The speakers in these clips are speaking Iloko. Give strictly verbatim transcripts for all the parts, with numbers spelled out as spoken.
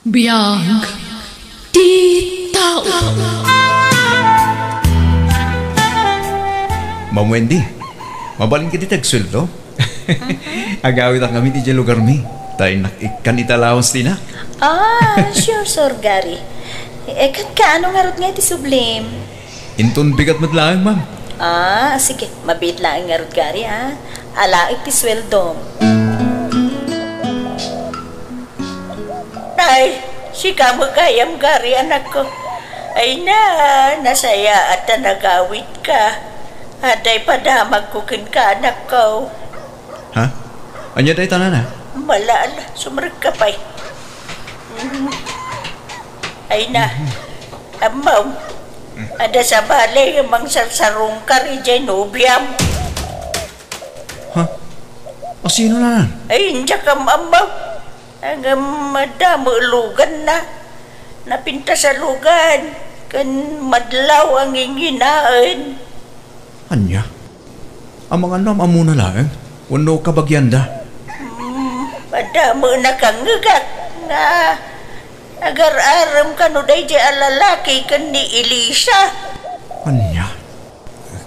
Biag ti tao. Ma'am Wendy, mabalin kadi ti agsueldo? Agawitak ngamin idiay lugarmi. Ta innak ikkan iti allowance ti inak. Ah, sure, Sir Gary. Eh, ket kaano ngarud nga iti sublim? Inton bigat met laeng, ma'am. Ah, sige. Mabiit laeng ngarud, Gary, ah. Alaek ti sueldom. Ay, sika met gayam, Gary, anakko. Ay na, nasayaat ta nagawidka. Adda ipadamagko kenka, anakko. Ha? Ania dayta, nana? Mala, ala, sumrekka pay. Mm. Ay na. Ammom, adda sabali nga mangsarsarungkar idiay nobiam. Ha? Asino, nana? Ay, indiak am-ammo. Ngem adda met luganna. Napintas a lugan ken madlaw a nginginaen. Ania? Amangan no am-ammona laeng wenno kabagianda? Hmm, adda met nakangngegak nga agar-arem kano daydiay a lalaki ken ni Elisa. Ania?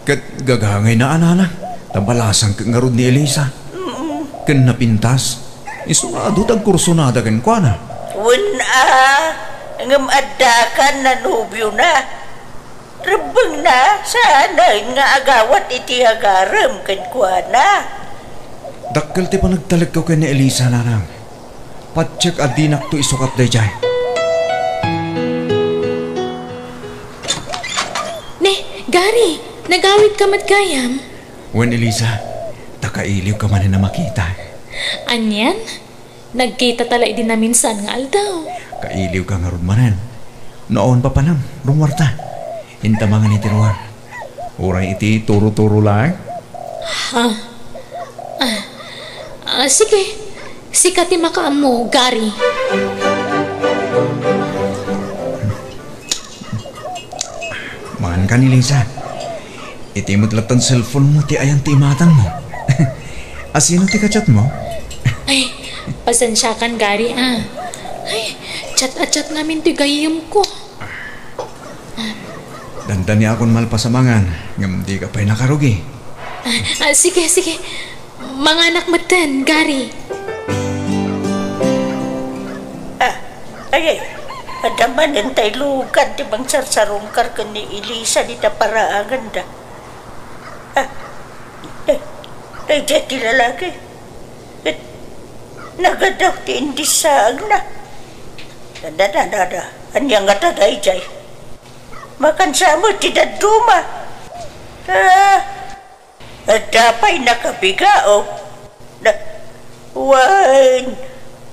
Ket gagangayna a, nana, ta balasang ket ngarud ni Elisa. Mm. Ken napintas. Isu nga adu ti agkursunada kenkuana. Wen a, ngem adda kan a nobiona. Rebbengna, saanen nga agawat iti agarem kenkuana. Dakkel ti panagtalekko ken ni Elisa, nanang. Patiek a dinakto isukat daydiay. Ne, Gary, nagawidka met gayam? Wen, Elisa, ta kailiwka manen a makita. Anian? Nagkitata la idi naminsan nga aldaw. Kailiwka ngarud manen. No awan papanam, rummuarta. Inta mangan iti ruar. Uray iti turo-turo laeng. Ha? Ah, ah, sige. Sika ti makaammo, Gary. Mangan ka ni Lisa. Iti met lattan cellphone mo ti ayan ti imatang mo. Asino ti kachat mo? Ay, pasensiakan, Gary, ah. Ay, chat a chat ngamin ti gayyem ko. Dandaniakon malpas a mangan, ngem dika pay nakarugi. Ah, ah, sige, sige. Manganak metten, Gary. Ah, ay, ay. Adda manen tay lugan ti mangsarsarungkar ken ni Elisa dita paraanganda. Ah, day, daydiay ti lalaki. Ket nagadaw ti indissaagna. Da, da, da, da. Ania ngata daydiay? Makansa met ti dadduma. Ah, adda pay nakabigaw. Na, wen,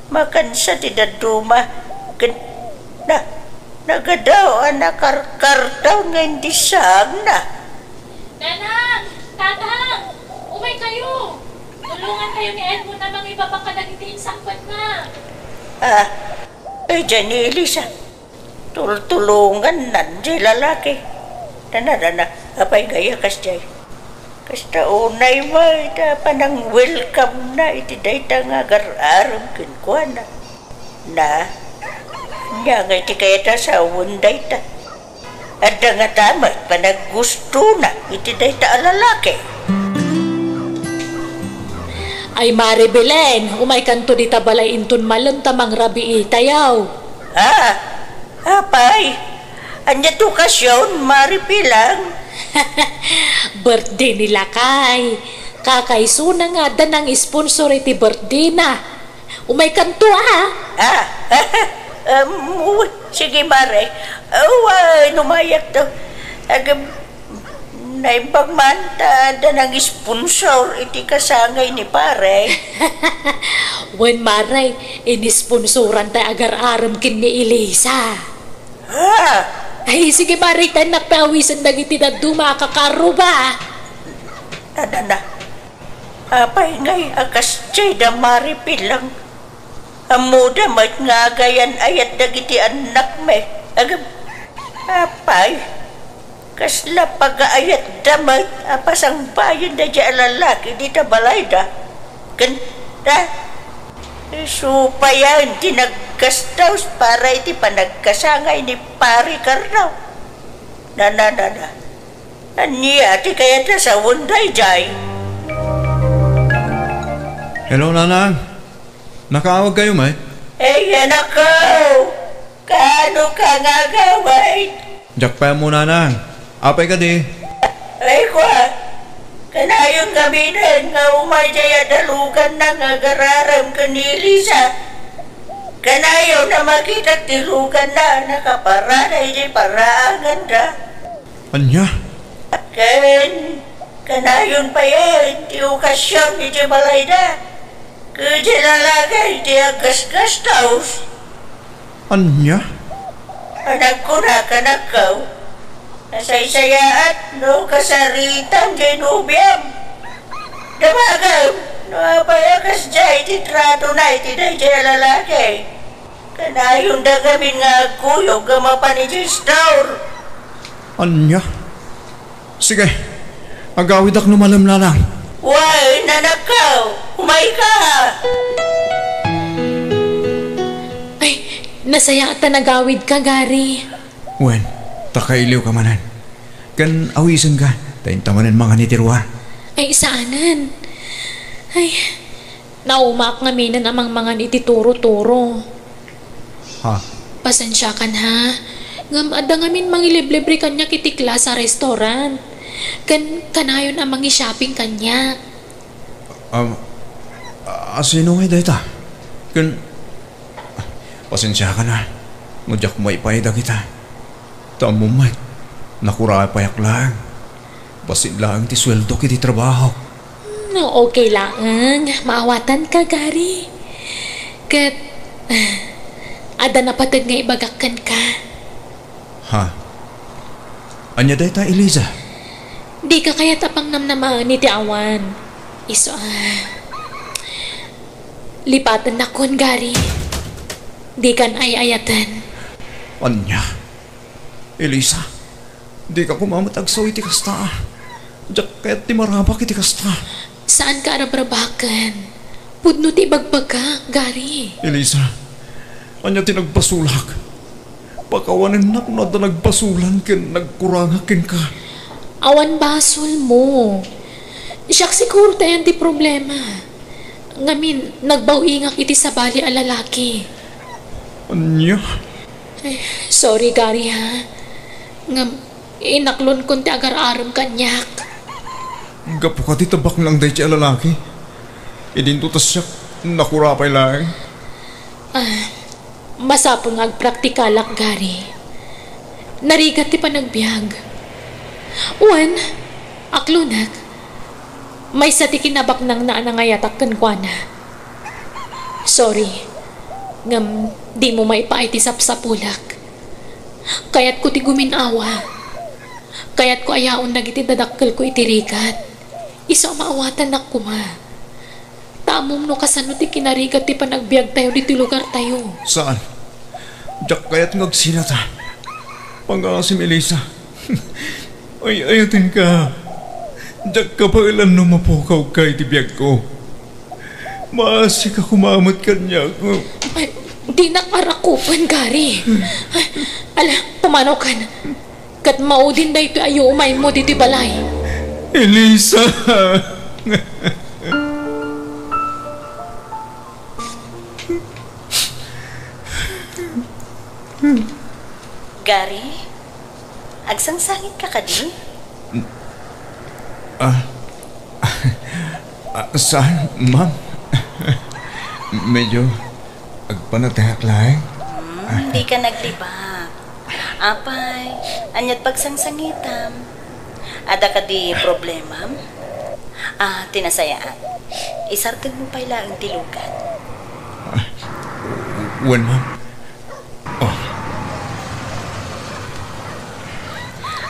makansa ti dadduma. Ken, na, nagadaw a nakarkardaw nga indissaagna. Nanang! Tatang! Umay kayo! Tulongan kayo ni Edmond a mangibaba kadagiti insangpetna. Ah, ay, diay ni Elisa. Tultulonganna diay lalaki. Dana, dana, apay ngay a kasdiay? Kasta unay met a panang-welcome-na iti dayta nga agar-arem kenkuana. Na, ania ngay ti kayat a sawen dayta? Adda ngata met panaggustona iti dayta a lalaki. Ay, Mare Belen, umaykanto dita balay inton malem ta mangrabiitayaw. Ah, apay, ania ti okasion, Mare Pilang? Birthday ni lakay. Kakaisuna nga adda nang-sponsor iti birthday na. Umaykanto, a. Ah, um, uy, sige, Mare. Uy, umayakto. Agam, naimbag man ta adda nang-sponsor iti kasangay ni Pare. Wen, Mare, inisponsoran tay agar-arem ken ni Elisa. Ah! Ay, sige, Mare, ta innak pay awisen dagiti dadduma a kakarruba. Adana. Apay ngay a kasdiay da, Mare Pilang? Ammoda met nga agayan-ayat dagiti annakmi. Agam, apay, kasla pagaayatda met a pasangbayen daydiay a lalaki dita balayda? Ken, ta, Isu payen ti naggastaus para iti panagkasangay ni Pari Carlo. Na, na, na, na. Ania ti kayatna sawen daydiay? Hello, Nanang. Nakaawagkayo met? Ey, anakko! Kaano ka nga agawid? Diak pay ammo, Nanang. Apay kadi? Ay, kua. Kanayon ngaminen nga umay daydiay a daluganna nga agararem ken ni Elisa. Kanayon a makitak ti luganna a nakaparada iti paraanganda. Ania? Ken kanayon payen ti okasion iti balayda. Ket diay lalaki ti aggasgastaus. Ania? Nagkuna kanakkaw, nasaysayaat no kasaritam diay nobiam. Damagem no apay a kasdiay ti tratona iti daydiay a lalaki. Kanayonda ngamin nga agkuyog a mapan idiay store. Ania? Sige, agawidak no malem, Nanang. Wen, anakko, umayka. Ay, nasayaat ta nagawidka, Gary. Wen, ta kailiwka manen. Ken awisenka, ta inta manen mangan iti rua. Ay, saanen. Ay, naumaak ngaminen a mangmangan iti turo-turo. Ha? Pasensiakan, ha? Ngem adda ngamin mangiliblibre kaniak iti class a restaurant. Ken kanayon a mangi-shopping kaniak. Um, a-, asino ngay dayta? Ken, pasensiakan, ha, no diak maipaay dagita. Ta ammom met, nakurapayak laeng. Bassit laeng ti sueldok iti trabahok. No, okay laeng. Maawatanka, Gary. Ket, adda napateg nga ibagak kenka. Ha? Ania dayta, Eliza? Dika kayat a pangnamnamaen iti awan. Isu a, lipatennakon, Gary. Dikan ay-ayaten. Ania? Elisa, dika koma met agsaw iti kasta. Diak kayat ti marabak iti kasta. Saanka a rabrabaken. Pudno ti ibagbagak, Gary. Elisa, ania ti nagbasolak? Pakawanennak no adda nagbasolan ken nagkurangak kenka. Awan basolmo. Siak siguro ti ayan ti problema. Ngamin, nagbaw-ingak iti sabali a lalaki. Ania? Eh, sorry, Gary, ha? Ngem, inaklonkon ti agar-arem kaniak. Gapu kadi ta baknang daydiay a lalaki? Idinto ta siak, nakurapay laeng. Ah, masapul nga agpraktikalak, Gary. Narigat ti panagbiag. Wen, aklonek. Maysa ti kinabaknangna a nangayatak kenkuana. Sorry, ngem dimo maipaay ti sapsapulek. Kayatko ti gumin-awa. Kayatko a yaon dagiti dadakkelko iti rigat. Isu a maawatannak koma. Ta ammom no kasano ti kinarigat ti panagbiagtayo ditoy lugartayo. Saan? Diak kayat nga agsinata. Pangaasim, Elisa. Ay-ayatenka. Diak kabaelan no mapukawka iti biagko. Maasika koma met kaniak. Ay, dinak arakupen, Gary. Ay, ala, pumanaw kan. Ket maudin daytoy a yuumaymo ditoy balay. Elisa! Gary, agsangsangitka kadi? Ah, ah, saan, ma'am? Medyo agpanatehak laeng. Hmm, dika naglibak. Apay, ania't pagsangsangitam? Adda kadi problemam? Ah, ti nasayaat, isardengmo pay laeng ti lugan. Ah, wen, ma'am. Oh.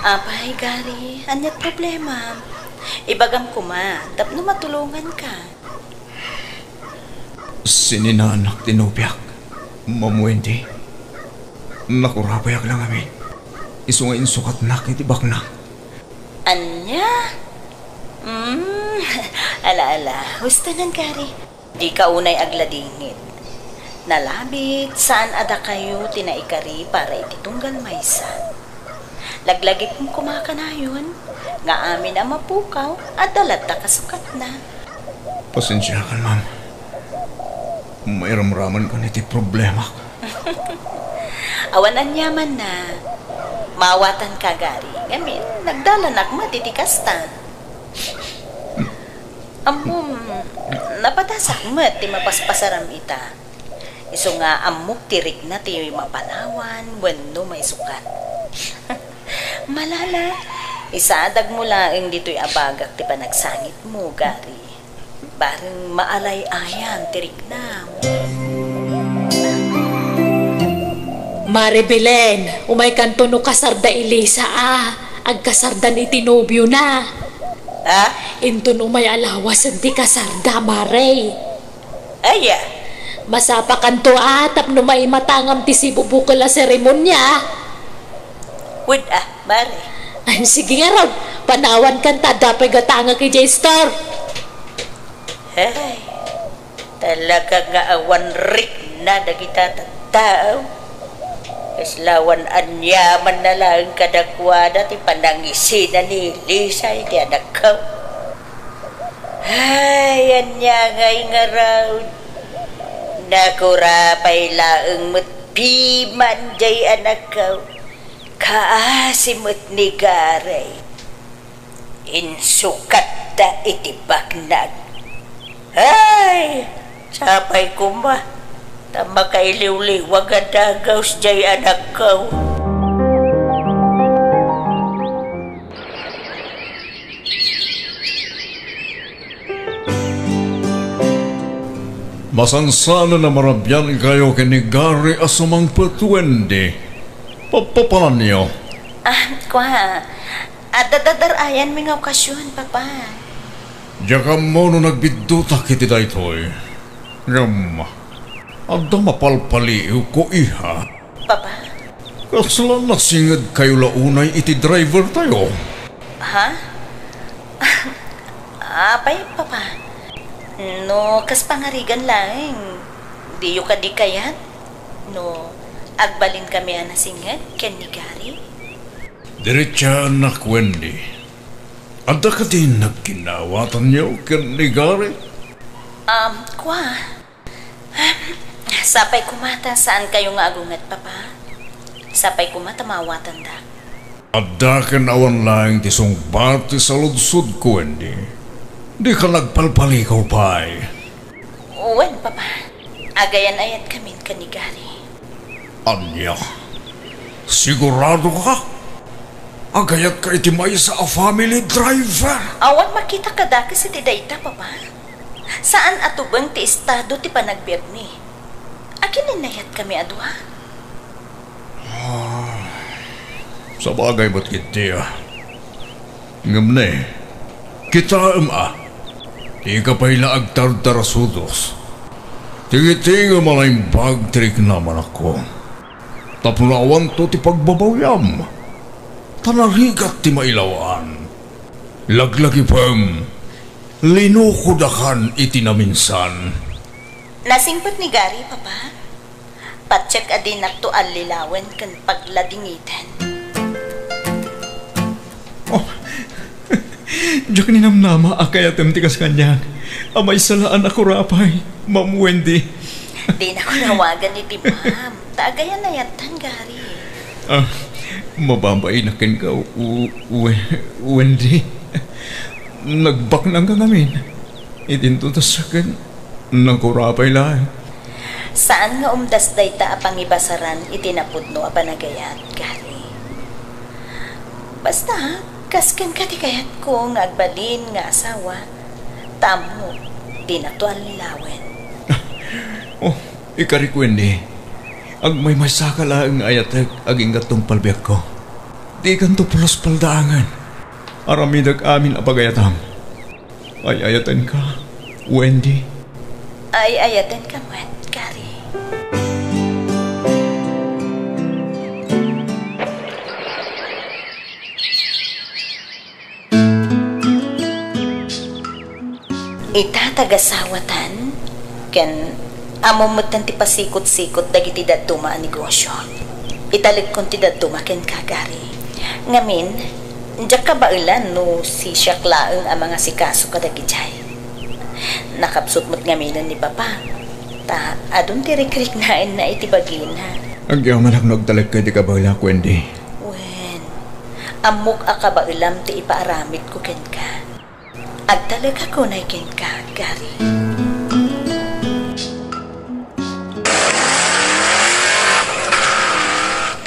Apay, Gary, ania't problemam? Ibagam koma, tapno matulonganka. Sininaanak ti nobiak, Ma'am Wendy. Nakurapayak la ngamin. Isu nga insukatnak iti baknang. Ania? Mm, ala, ala. Husto, Gary. Dika unay agladingit. Nalabit, saan a dakayo ti naikari para iti tunggal maysa. Laglagipem koma kanayon nga amin a mapukaw, adda latta kasukatna. Pasensiakan, ma'am. Mairamramankan iti problemak. Awan aniamanna. Maawatanka, Gary. Ngamin, nagdalanak met iti kasta. Ammom, napadasak met ti mapaspasaram ita. Isu nga ammok ti rikna ti mapanawan wenno maisukat. Malala, isadagmo laeng ditoy a bagak ti panagsangitmo, Gary. Bareng maalay-ayan ti riknam. Mare Belen, umaykanto no kasarda i Lisa a agkasardan iti nobiona. Ha? Inton umay a lawasen ti kasarda, Mare. Aya? Masapakanto a tapno maimatangam ti sibubukel a seremonia. Wen a, Mare. Ay, sige ngarud, panawankan ta adda pay gatangek idiay store. Ay, talaga nga awan rikna dagita tattao. Kasla awan aniamanna laeng kadakuada ti panangisina ni Lisa iti anakko. Ay, ania ngay ngarud? Nakura pay laeng met piman diay anakko. Kaasi met ni Gary. Insukatta iti baknag. Ay, sapay koma, ta makailiwliwag a dagaus diay anakko. Masansanan a marabian kayo ken ni Gary a sumangpet, Wendy. Papapananyo? Ah, kua, adda dar-ayanmi nga okasion, Papa. Diak ammo no nagbiddutak iti daytoy. Ngem, adda mapalpaliiwko, iha. Papa? Kasla nasingedkayo la unay iti drivertayo? Ha? Apay, Papa? No kas pangarigan laeng, diyo kadi kayat no agbalinkami a nasinged ken ni Gary? Diretsaannak, Wendy. Adda kadi nagkinnawatanyo ken ni Gary? Um, kua. Sapay koma ta saankayo nga agunget, Papa. Sapay koma ta maawatandak. Adda ken awan laeng ti sungbat ti saludsodko, Wendy. Dika nagpalpalikaw pay. Wen, Papa. Agayan-ayatkamin ken ni Gary. Ania? Sigurado ka? Agayatka iti maysa a family driver? Awan makita kadakes iti dayta, Papa. Saan a tubeng ti estado ti panagbiagmi. Agin-innayatkami a dua? Ah, sabagay met ketdi a. Ngem ne, kitaem a, dika pay la agtardarasudos. Tingitingen a naimbag ti riknam, anakko. Tapno awanto ti pagbabawiam, ta narigat ti mailaw-an. Laglagipem, linukodakan iti naminsan. Nasingpet ni Gary, Papa. Patiek a dinakto allilawen ken pagladingiten. Oh, diak ninamnama a kayatem ti kas kaniak. A maysa la a nakurapay, Ma'am Wendy. Dinako nawagan iti ma'am. Ta agayan-ayattan, Gary. Ah, mababainak kenka, U-, U-, We-, Wendy. Nagbaknangka ngamin. Idinto ta saken, nakurapay laeng. Saan nga umdas dayta a pangibasaran iti napudno a panagayat, Gary. Basta, kas kenka ti kayatko nga agbalin nga asawa, ta ammok, dinakto allilawen. Oh, ikarik, Wendy. Agmaymaysaka laeng nga ayatek agingga tungpal biagko. Dikanto pulos paldaangen. Aramidek amin a pagayatam. Ay-ayatenka, Wendy. Ay-ayatenka met, Gary. Ita tagasawatan ken Ammom metten ti pasikot-sikot dagiti dadduma a negosio. Italekon ti dadduma kenka, Gary. Ngamin, diak kabaelan no sisiak laeng a mangasikaso kadagijay. Nakapsut met ngaminen ni Papa, ta adun ti rikriknaenna iti bagina. Agyamanak no agtalekka iti kabaelak, Wendy. Wen, ammok a kabaelam ti ipaaramidko kenka. Agtalekak unay kenka, Gary.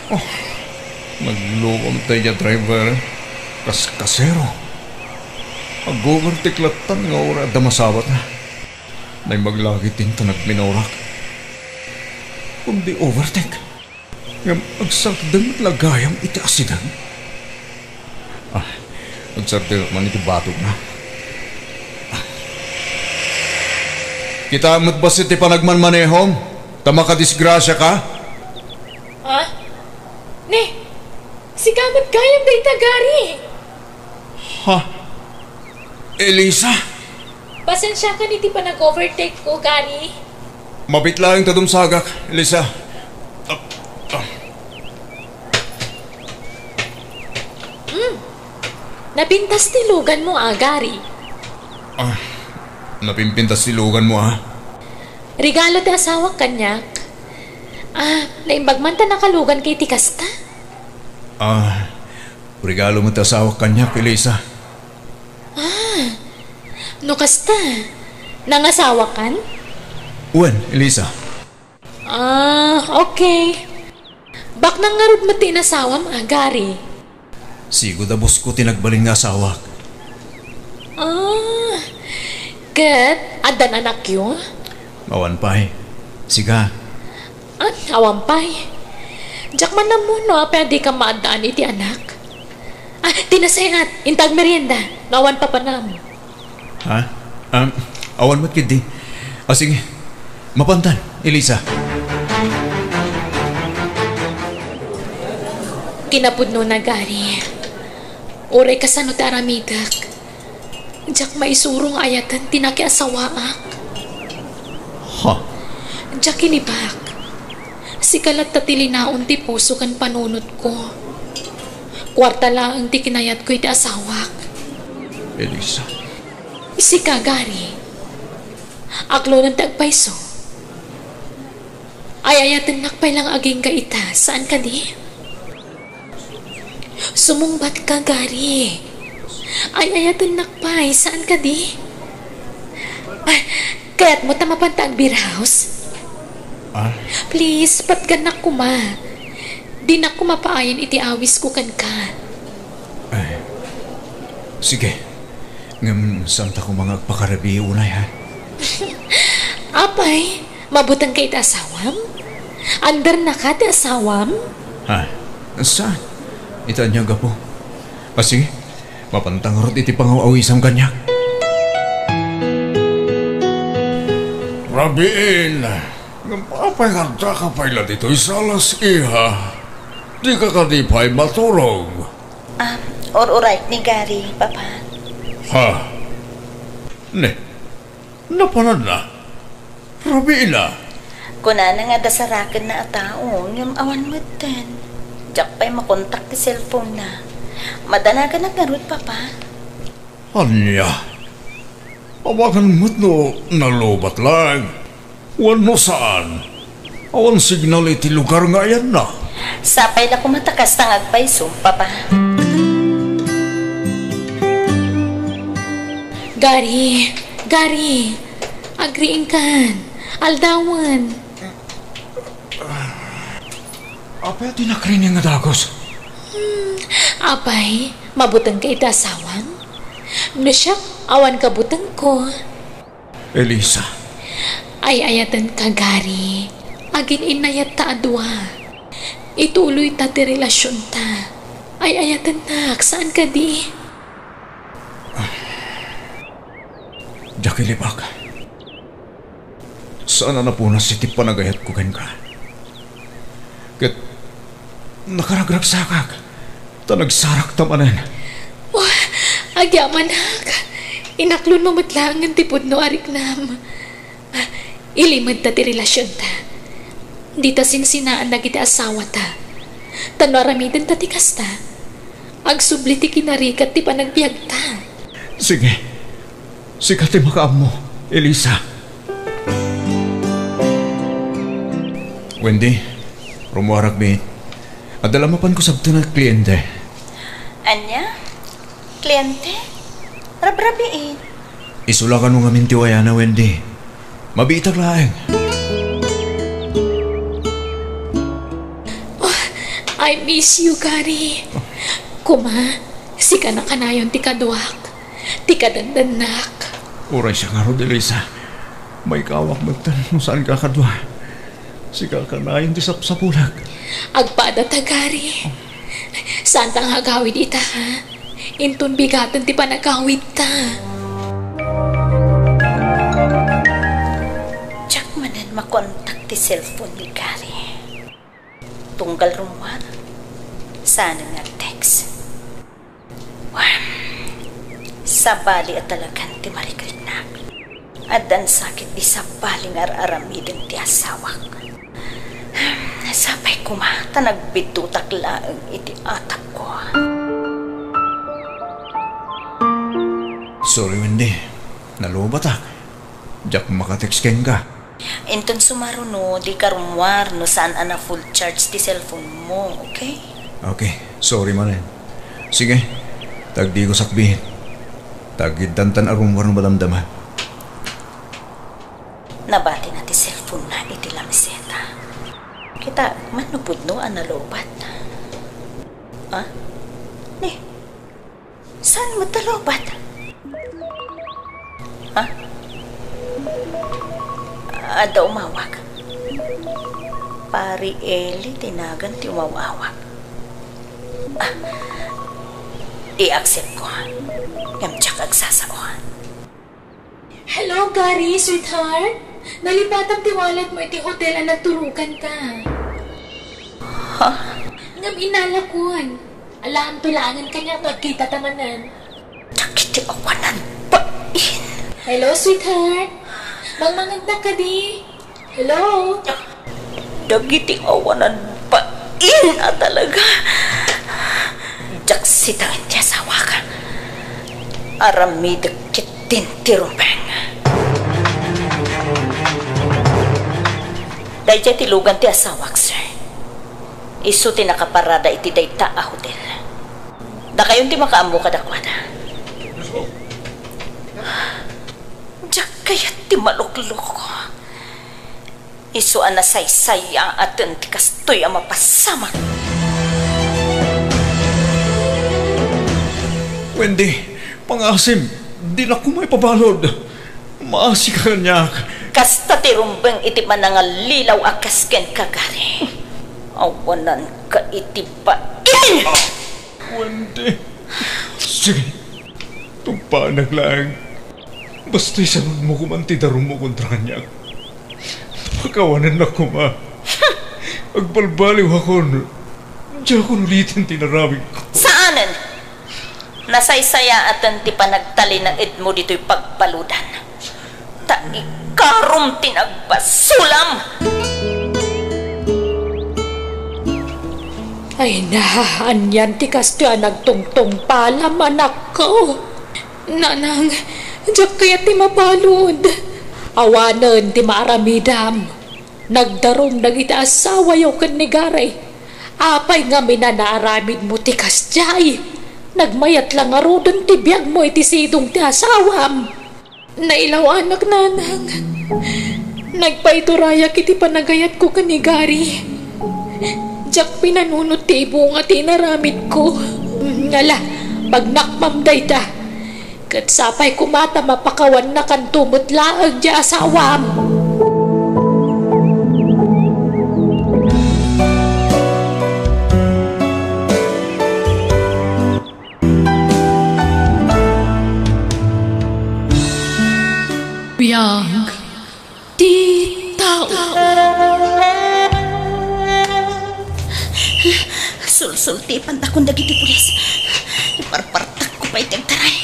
Oh, naglukam daydiay a driver. Kaskasero. Ag-overtake latta nga uray adda masawatna. Naimbag la ket inton nagminorak. Kundi overtake. Ngem agsardeng met la gayam iti asideng. Ah, agsardengak man iti batogna. Ah. Kitaem met bassit ti panagmanmanehom, ta makadisgrasiaka. Ha? Ne, sika met gayam dayta, Gary. Ha? Elisa? Pasensiakan iti panag-overtake ko, Gary. Mabiit laeng ta dumsagak, Elisa. Ah, ah. Hmm. Napintas ti luganmo, a, Gary. Ah, napimpintas ti luganmo, a? Regalo ti asawak kaniak. Ah, naimbag man ta nakaluganka iti kasta? Ah, regalo met ti asawak kaniak, Elisa. Ah, no kasta, nangasawakan? Wen, Elisa. Ah, okay. Baknang ngarud met ti inasawam, a, Gary? Sigud a bosko ti nagbalin nga asawak. Ah, ket addan anakyo? Awan pay. Sika? Ah, awan pay. Diak man ammo no apay a dika maaddaan iti anak. Ah, ti nasayaat, inta agmerienda, no awan papanam. Ha? Ah, awan met ketdi. Ah, sige. Mapantan, Elisa. Kinapudnona, Gary. Uray kasano ti aramidek, diak maisuro nga ayaten ti nakiasawaak. Ha? Diak ilibak. Sika latta ti linaon ti puso ken panunotko. Kuarta laeng ti kinayatko iti asawak. Elisa. Sika, Gary. Aklonen ti agpayso. Ay-ayatennak pay la nga agingga ita, saan kadi? Sumungbat ka, Gary. Ay-ayatennak pay, saan kadi? Ay, kayatmo ta mapanta agbiraus? Ah? Please, patgannak koma. Dinak koma paayen iti awisko kenka. Ay, sige. Ngem, saanta koma nga agpakarabii unay, ha? Apay, mabutengka iti asawam? Andernaka ti asawam? Ha? Saan? Ita ania gapu? Ah, sige. Mapanta ngarud iti pangaw-awisam kaniak. Rabiin, ngem apay nga addaka pay la ditoy salas, iha? Dika kadi pay maturog? Ah, or-oray ni Gary, Papa. Ha? Ne, napananna? Rabiina? Kunana nga adda sarakenna a tao, ngem awan metten. Diak pay makontak ti cellphone-na. Madanaganak ngarud, Papa. Ania? Amangan met no nalubat laeng. Wenno saan? Awan signal iti lugar nga ayanna. Sapay la koma ta kasta nga agpayso, Papa. Gary, Gary, agriingkan, aldawen. Apay a di nakrining nga dagus? Hmm, apay, mabutengka iti asawam? No siak, awan kabutengko. Elisa. Ay-ayatenka, Gary. Agin-innayatta a dua. Ituloyta ti relasionta. Ay-ayatennak, saan kadi? Diak ilibak. Saan a napunas iti panagayatko kenka. Ket nakaragragsakak, ta nagsarakta manen. Oh, agyamanak. Inaklonmo met laengen ti pudno a riknam. Ah, Ilimedta ti relasionta. Dita sinsinaan dagiti asawata. Ta no aramidenta ti kasta, agsubli ti kinarigat ti panagbiagta. Sige. Sika ti makaammo, Elisa. Wendy, rummuarak met. Adda la mapanko sabten a kliente. Ania? Kliente? Rabrabiin. Isu la kano ngamin ti wayana, Wendy. Mabiitak laeng. Oh, I miss you, Gary. Kuma, sika na kanayon ti kaduak, ti kadandannak. Uray siak ngarud, Elisa. Maikawak met no saanka a kadua. Sika kanayon ti sapsapulak. Agpada ta, Gary. Saanta nga agawid ita, ha? Inton bigaten ti panagawidta. Diak manen makontak ti cellphone ni Gary. Tunggal rummuar, saan nga text. Wen, sabali a talagan ti marikriknak. Addan sakit di sabali nga ar-aramiden ti asawak. Sapay koma ta nagbiddutak laeng iti atapko. Sorry, Wendy. Nalubatak. Diak makatext kenka. Inton sumaruno, dika rummuar no saan a na-full charge ti cellphone mo, okay? Okay, sorry manen. Sige, ta agdiko sakbit. Ta agiddanta a rummuar no madamdama. Nabatina ti cellphone na iti lameseta. Kitaek man no pudno a nalubat. Ah? Ni, saan met a lubat? Ha? Adda umawag. Pari Eli ti nagan ti umawawag. Ah, i-accept ko. Ngem diak agsasao. Hello, Gary, sweetheart. Nalipatam ti wallet mo iti hotel a nagturoganta. Ha? Ngem inalakon. Alaanto laengen kaniak no agkitata manen. Dagiti awanan bain. Hello, sweetheart. Mangmangegnak kadi? Hello? Dagiti awanan bain a talaga. Diak sitaen ti asawak. Aramidek ketdin ti rumbeng. Daydiay ti lugan ti asawak, sir. Isu ti nakaparada iti dayta a hotel. Dakayon ti makaammo kadakuada. Diak kayat ti malukloko. Isu a nasaysayaaten ti kastoy a mapasamak. Wendy, pangasim, dina koma ipabalud. Maasika kaniak. Kasta ti rumbeng iti panangallilaw a kas kenka, Gary. Awananka iti bain! Wendy. Sige. Tumpaanak laeng. Basta isanudmo koman ti darummo kontra kaniak. Pakawanennak koma. Agbalbaliwakon. Diakon uliten ti inaramidko. Saanen! Nasaysayaaten ti panagtalinaedmo ditoy pagbaludan. Ta ikarom ti nagbasolam! Ay na, anian ti kastoy a nagtungtungpalam, anakko? Nanang, diak kayat ti mabalud. Awanen ti maaramidam. Nagdarum dagiti asawayo ken ni Gary. Apay ngamin a naaramidmo ti kasdiay? Nagmayat la ngaruden ti biagmo iti sidong ti asawam. Nailaw-anak, nanang. Nagpaiturayak iti panagayatko ken ni Gary. Diak pinanunot ti ibunga ti inaramidko. Ngala, pagnakmam dayta. Ket sapay koma ta mapakawannakanto met laeng ti asawam. Biag ti tao. Sulsultipantakon dagiti pulis. Iparpartakko pay ti agtaray.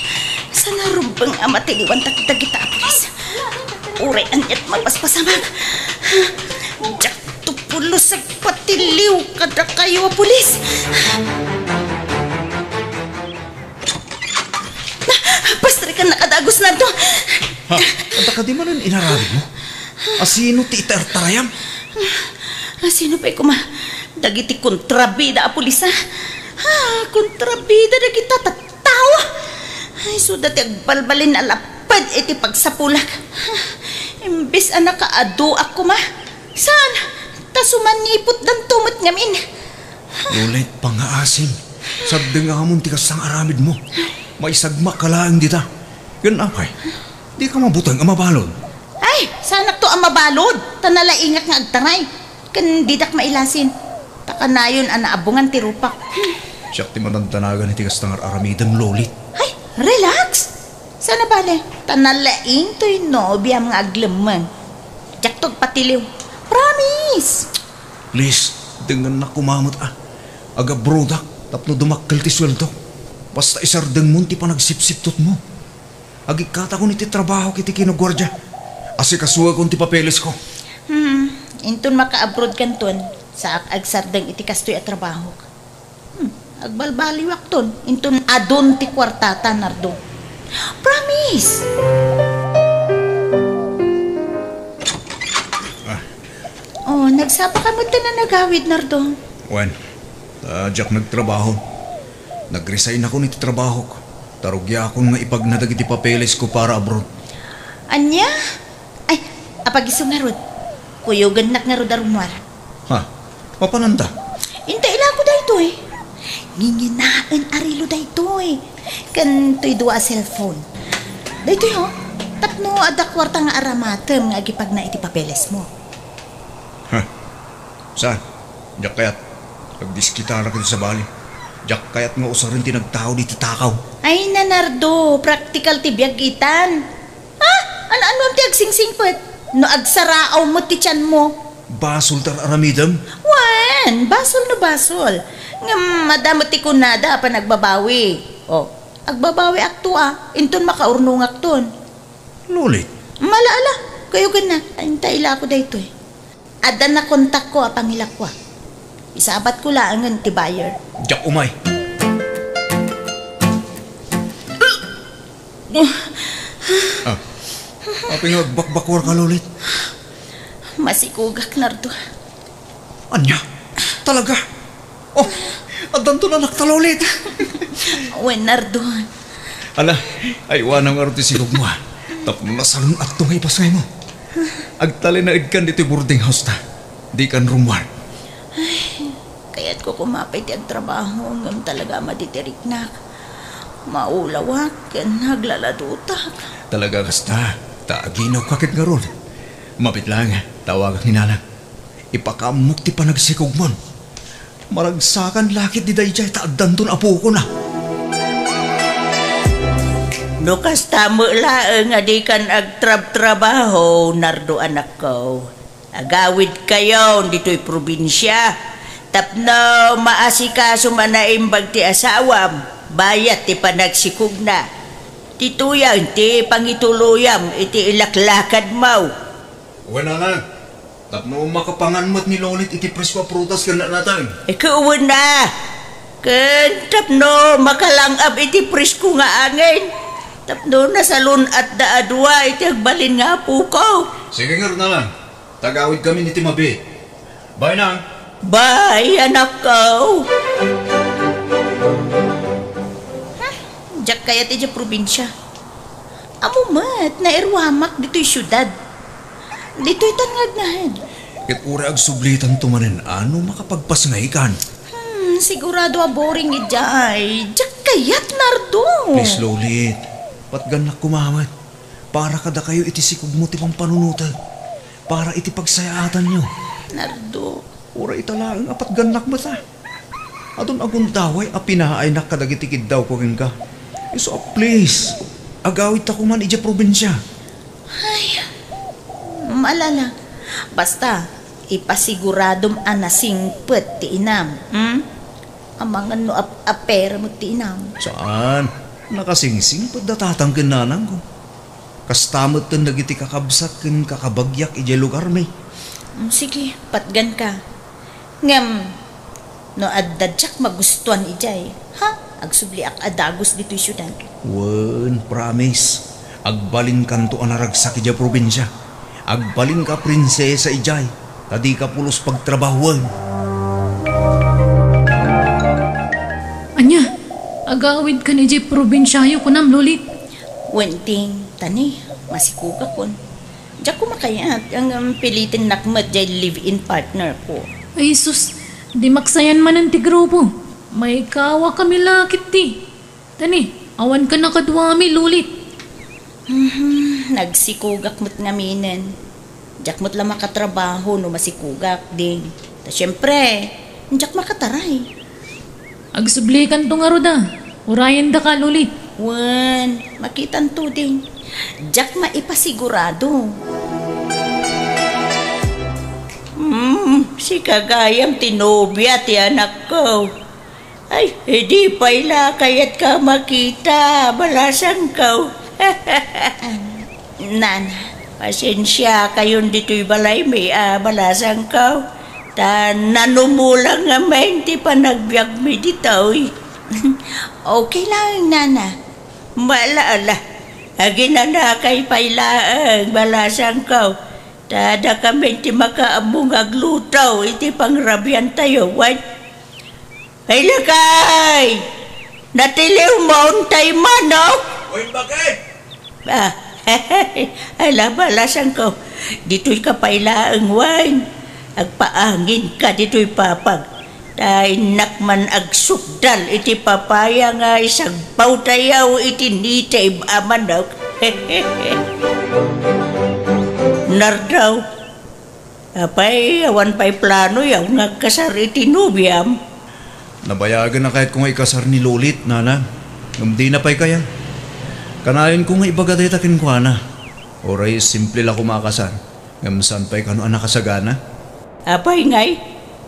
Saan a rumbeng a matiliwantak dagita a pulis. Uray aniat mapaspasamak. Diakto pulos agpatiliw kadakayo a pulis. Pastrikan na kadagus na to. Ha? Adda kadi manen inaramidmo? Asino ti itartarayam? Asino pay koma? Dagiti kontrabida a pulis, a? Ha, kontrabida dagita tattao? Ay, suda ti agbalbalin a laped iti pagsapulak. Imbes a nakaaduak koma. Saan? Ta sumanipotdanto met ngamin. Lolit, pangngaasim. Sardeng amon ti kasta nga aramidmo. Maisagmak ka laeng dita. Ken apay, dika mabuteng a mabalud. Ay, saanakto a mabalud, ta nalaingak nga agtaray. Ken didak mailasin. Ta kanayon a naabungan ti rupak. Siak ti madandanagan iti kasta nga ar-aramidem, Lolit. Ay, relax. Saan a bale, ta nalaing toy nobiam nga aglemmeng. Diakto agpatiliw. Promise! Please, dengngennak koma met, a. Agabrodak tapno dumakkel ti sueldok. Basta isardengmon ti panagsipsiptutmo. Agikkatakon iti trabahok iti kinaguardia. Asikasuekon ti papelesko. Hmm, inton makaabrodkanton, saak agsardeng iti kastoy a trabahok. Hmm, agbalbaliwakton inton adun ti kuartata, Nardo. Promise! Ah. Oh, nagsapaka met ta nagawid, Nardo. Wen, ta diak nagtrabaho. Nag-resignakon iti trabahok. Ta rugiakon nga ipagna dagiti papelesko para abroad. Ania? Ay, apag-isu ngarud. Kuyogennak ngarud a rummuar. Ha? Mapananda? Inta ilako daytoy. Nginginaen a relo daytoy. Ken toy dua a cellphone. Daytoy, ho. Tapno adda kuarta nga aramatem nga agipagna iti papelesmo. Ha? Saan? Diak kayat. Agdiskitarak iti sabali. Diak kayat nga usaren ti nagtaud iti takaw. Ay, Nardo, praktikal ti biag itan. Ha? Ano-ano ti agsingsingpet? No agsaraaw met ti tianmo. Basol ti ar-aramidem? Wen, basol no basol. Ngem adda met ti kunada a panagbabawi. O, agbabawiakto a, inton makaurnongakton. Lolit. Mala, ala, kuyogennak. Inta ilako daytoy. Adda nakontakko a pangilakuak. Isabatko laengen ti buyer. Diak umay. Ah. Apay nga agbakbakuarka, Lolit? Masikogak, Nardo. Ania? Talaga? Oh, addanton anakta, Lolit. Wen, Nardo. Ala, aywanam ngarud ti sikogmo, a. Tapno nasalun-atto nga ipasngaymo. Agtalinaedkan ditoy boarding house ta. Dikan rummuar. Ay, kayatko koma pay ti agtrabaho, ngem talaga a matitiriknak. Maulawak ken aglaladutak. Talaga kasta, ta aginawka ket ngarud. Mabiit laeng, tawagak ni Nanang. Ipakaammok ti panagsikogmon. Maragsakan la ketdi daydiay ta addanton apokon, a. No kasta met laeng a dikan agtrabtrabaho, Nardo anakko, agawidkayon ditoy probinsia tapno maasikasom a naimbag ti asawam bayat ti panagsikogna. Ditoyen ti pangituloyam iti ilaklakadmo. Wen, Nanang, tapno makapangan met ni Lolit iti presko a prutas ken nateng. Ikaw na! Ken tapno makalang-ab iti presko nga angin, tapno nasalun-atda a dua iti agbalin nga apoko. Sige ngarud, Nanang, ta agawidkamin iti mabiit. Bye, Nang. Bye, anakko. Hmm, diak kayat idiay probinsia. Ammom met, nairuamak ditoy siudad. Ditoytan nga agnaed. Ket uray agsublitanto manen a no makapagpasngaykan. Hmm, sigurado a boring idiay. Diak kayat, Nardo. Please, Lolit. Patgannak koma met. Para kadakayo iti sikogmo ti pampanunotek. Para iti pagsayaatanyo. Nardo. Uray ita laeng a patgannak met, a. Adun a gundaway a pinaaynak kadagiti kiddawko kenka. Isu a, please, agawidta koman idiay probinsia. Ay, mala la. Basta, ipasiguradom a nasingpet ti inam, hmm? Amangan no ap-apera met ti inam. Saan? Nakasingsingpet da tatang ken nanangko. Kasta metten dagiti kakabsat ken kakabagiak idiay lugarmi. Mm, sige, patganka. Ngem, no adda diak magustuan idiay, ha? Agsubliak a dagus ditoy siudad. Wen, promise. Agbalinkanto a naragsak idiay probinsia. Agbalinka a prinsesa idiay, ta dika pulos pagtrabahoen. Ania? Agawidkan idiay probinsiayo, kunam, Lolit? Wen, Ding, tani, masikugakon. Diak ko makayat, ngem pilitennak met diay live-in partner ko. Ay, sus, di maksayan manen ti grupo. Maikawakami la ketdi. Tani, awankan a kaduami, Lolit. Mhm, nagsikugak met ngaminen. Diak met la makatrabaho no masikugak, Ding. Ta siempre, diak makataray. Agsublikanto ngarud a. Urayendaka, Lolit. Wen, makitanto, Ding. Diak maipasigurado. Hmm, sika gayam ti nobia ti anakko. Ay, idi pay la kayatka makita, balasangko. Nana, pasensiakayon ditoy balaymi a balasangko. Ta nanumulang ngamin ti panagbiagmi ditoy. Okay lang, Nana. Mala, ala. Aginanakay pay laeng, balasangko. Ta dakamin ti makaammo nga agluto iti pangrabiantayo, wen? Ay, lakay! Natiliwmo tay manok? Wen, bakit? Ah, ala, balasangko. Ditoyka pay laeng, wen. Agpaanginka ditoy papag. Ta innak man agsukdal iti papaya nga isagpawtayo iti native a manok. Nardo, apay, awan pay planoyo nga agkasar iti nobiam? Nabayagen a kayatko nga ikasar ni Lolit, Nana. Ngem dina pay kayat. Kanayonko nga ibaga dayta kenkuana. Uray simple la koma a kasar. Ngem saan pay kano a nakasagana? Apay ngay,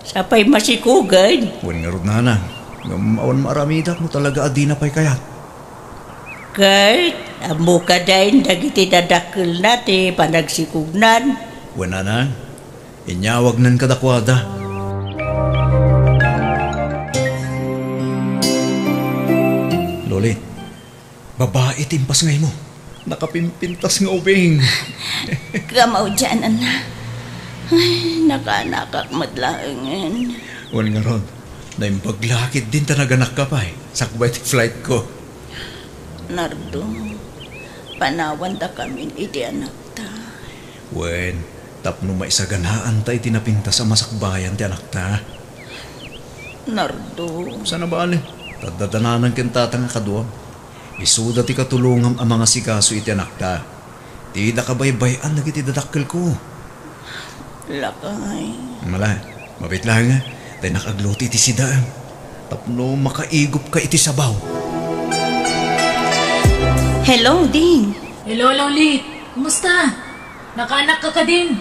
sapay masikugen? Wen ngarud, Nana. Ngem awan maaramidak no talaga a dina pay kayat. Ket, ammo kadi dagiti dadakkelna ti panagsikugnan? Wen, Nana. Inyawagnan kadakuada. Lolit, babai ti impasngaymo. Nakapimpintas nga ubing. Kamaudian, Nana. Ay, nakaanakak met laengen. Wen ngarud, naimbag la ketdin ta naganakka pay, sakbay ti flightko. Nardo, panawandakamin iti anakta. Wen, tapno maisaganaanta iti napintas a masakbayan ti anakta. Nardo. Saan a bale, ta adda nana ken tata nga kaduam. Isuda ti katulongam a mangasikaso iti anakta. Dida kabaybay-an dagiti dadakkelko. Lakay. Mala, mabiit laeng, ta innak agluto iti sidaem. Tapno makaigupka iti sabaw. Hello, Ding. Hello, Lolit. Kumusta? Nakaanakka kadin?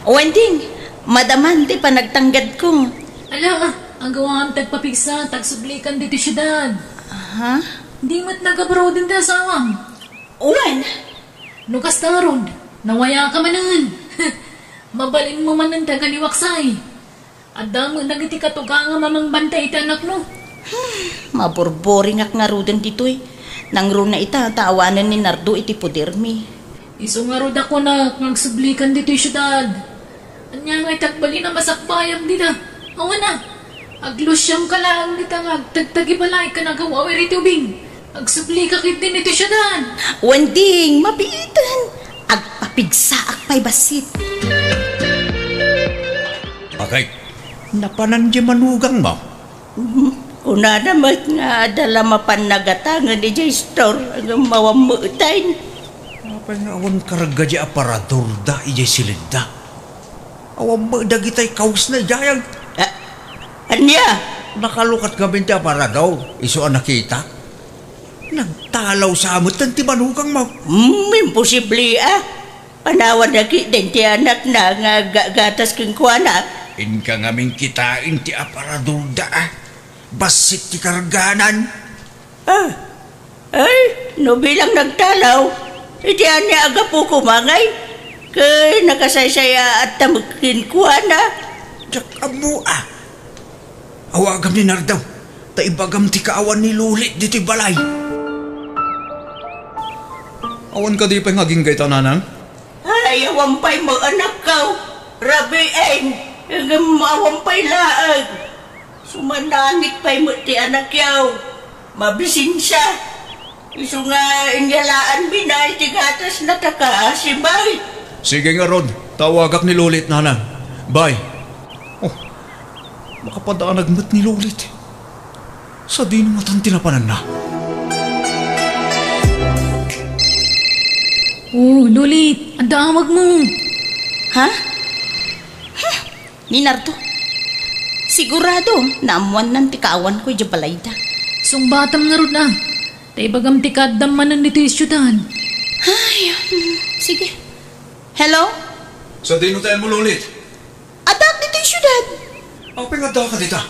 Wen, Ding. Madaman ti panagtanggadko. Ala, agawam ti agpapigsa, ta agsublikan ditoy siudad. Aha. Di met nag-abroad ti asawam? Wen. No kasta ngarud, nawayaka manen. Mabalinmo manen ti agaliwaksay. Adda met dagiti katugangam a mangbantay iti anakmo. Maburburingak ngaruden ditoy. Nangruna ita ta awanen ni Nardo iti podermi. Isu ngarud a kunak nga agsublikan ditoy siudad. Ania ngay ti agbalin a masakbayam dita? Awan a. Aglusiamka laeng dita nga agtagtagibalay ken agawawir iti ubing. Agsublika ketdin iti siudad. Wen, Ding, mabiiten. Agpapigsaak pay bassit. Bakit? Napanan diay manugangmo? Mhm. Kunana met nga adda la mapan nagatangen idiay store, ngem awan met. Apay nga awan karga diay aparadorda idiay silidda? Awan met dagitay kawesna idiay. Ah, ania? Nakalukat ngamin ti aparador, isu a nakitak. Nagtalaw sa metten ti manugangmo. Hmm, imposible a. Panawanna ketdin ti anakna nga aggagatas kenkuana. Inka ngamin kitaen ti aparadorda a. Bassit ti karganan. Ah, ay, no bilang nagtalaw, Iti ania a gapu koma ngay, ket nakasaysayaatta met kenkuana. Diak ammo a. Awagam ni Nardo, ta ibagam ti kaawan ni Lolit ditoy balay. Awan kadi pay nga agingga ita, nanang? Ay, awan pay met, anakko. Rabiin, ngem awan pay laeng. Sumanangit pay met ti anakyo. Mabisinsia. Isu nga inyalaanmi na iti gatasna ta kaasi, bay. Sige ngarud, ta awagak ni Lolit, nanang. Bay. Oh, makapadaanag met ni Lolit. Sadino ngatan ti napananna? Oh, Lolit, adda awagmo. Ha? Huh, ni Nardo. Sigurado, naammoanna ti kaawanko idiay balayda. Sungbatam ngarud a. Ta ibagam ti kaaddam manen ditoy siudad. Ay, hmm, sige. Hello? Sadino ti ayanmo, Lolit? Addaak ditoy siudad. Apay nga addaka dita?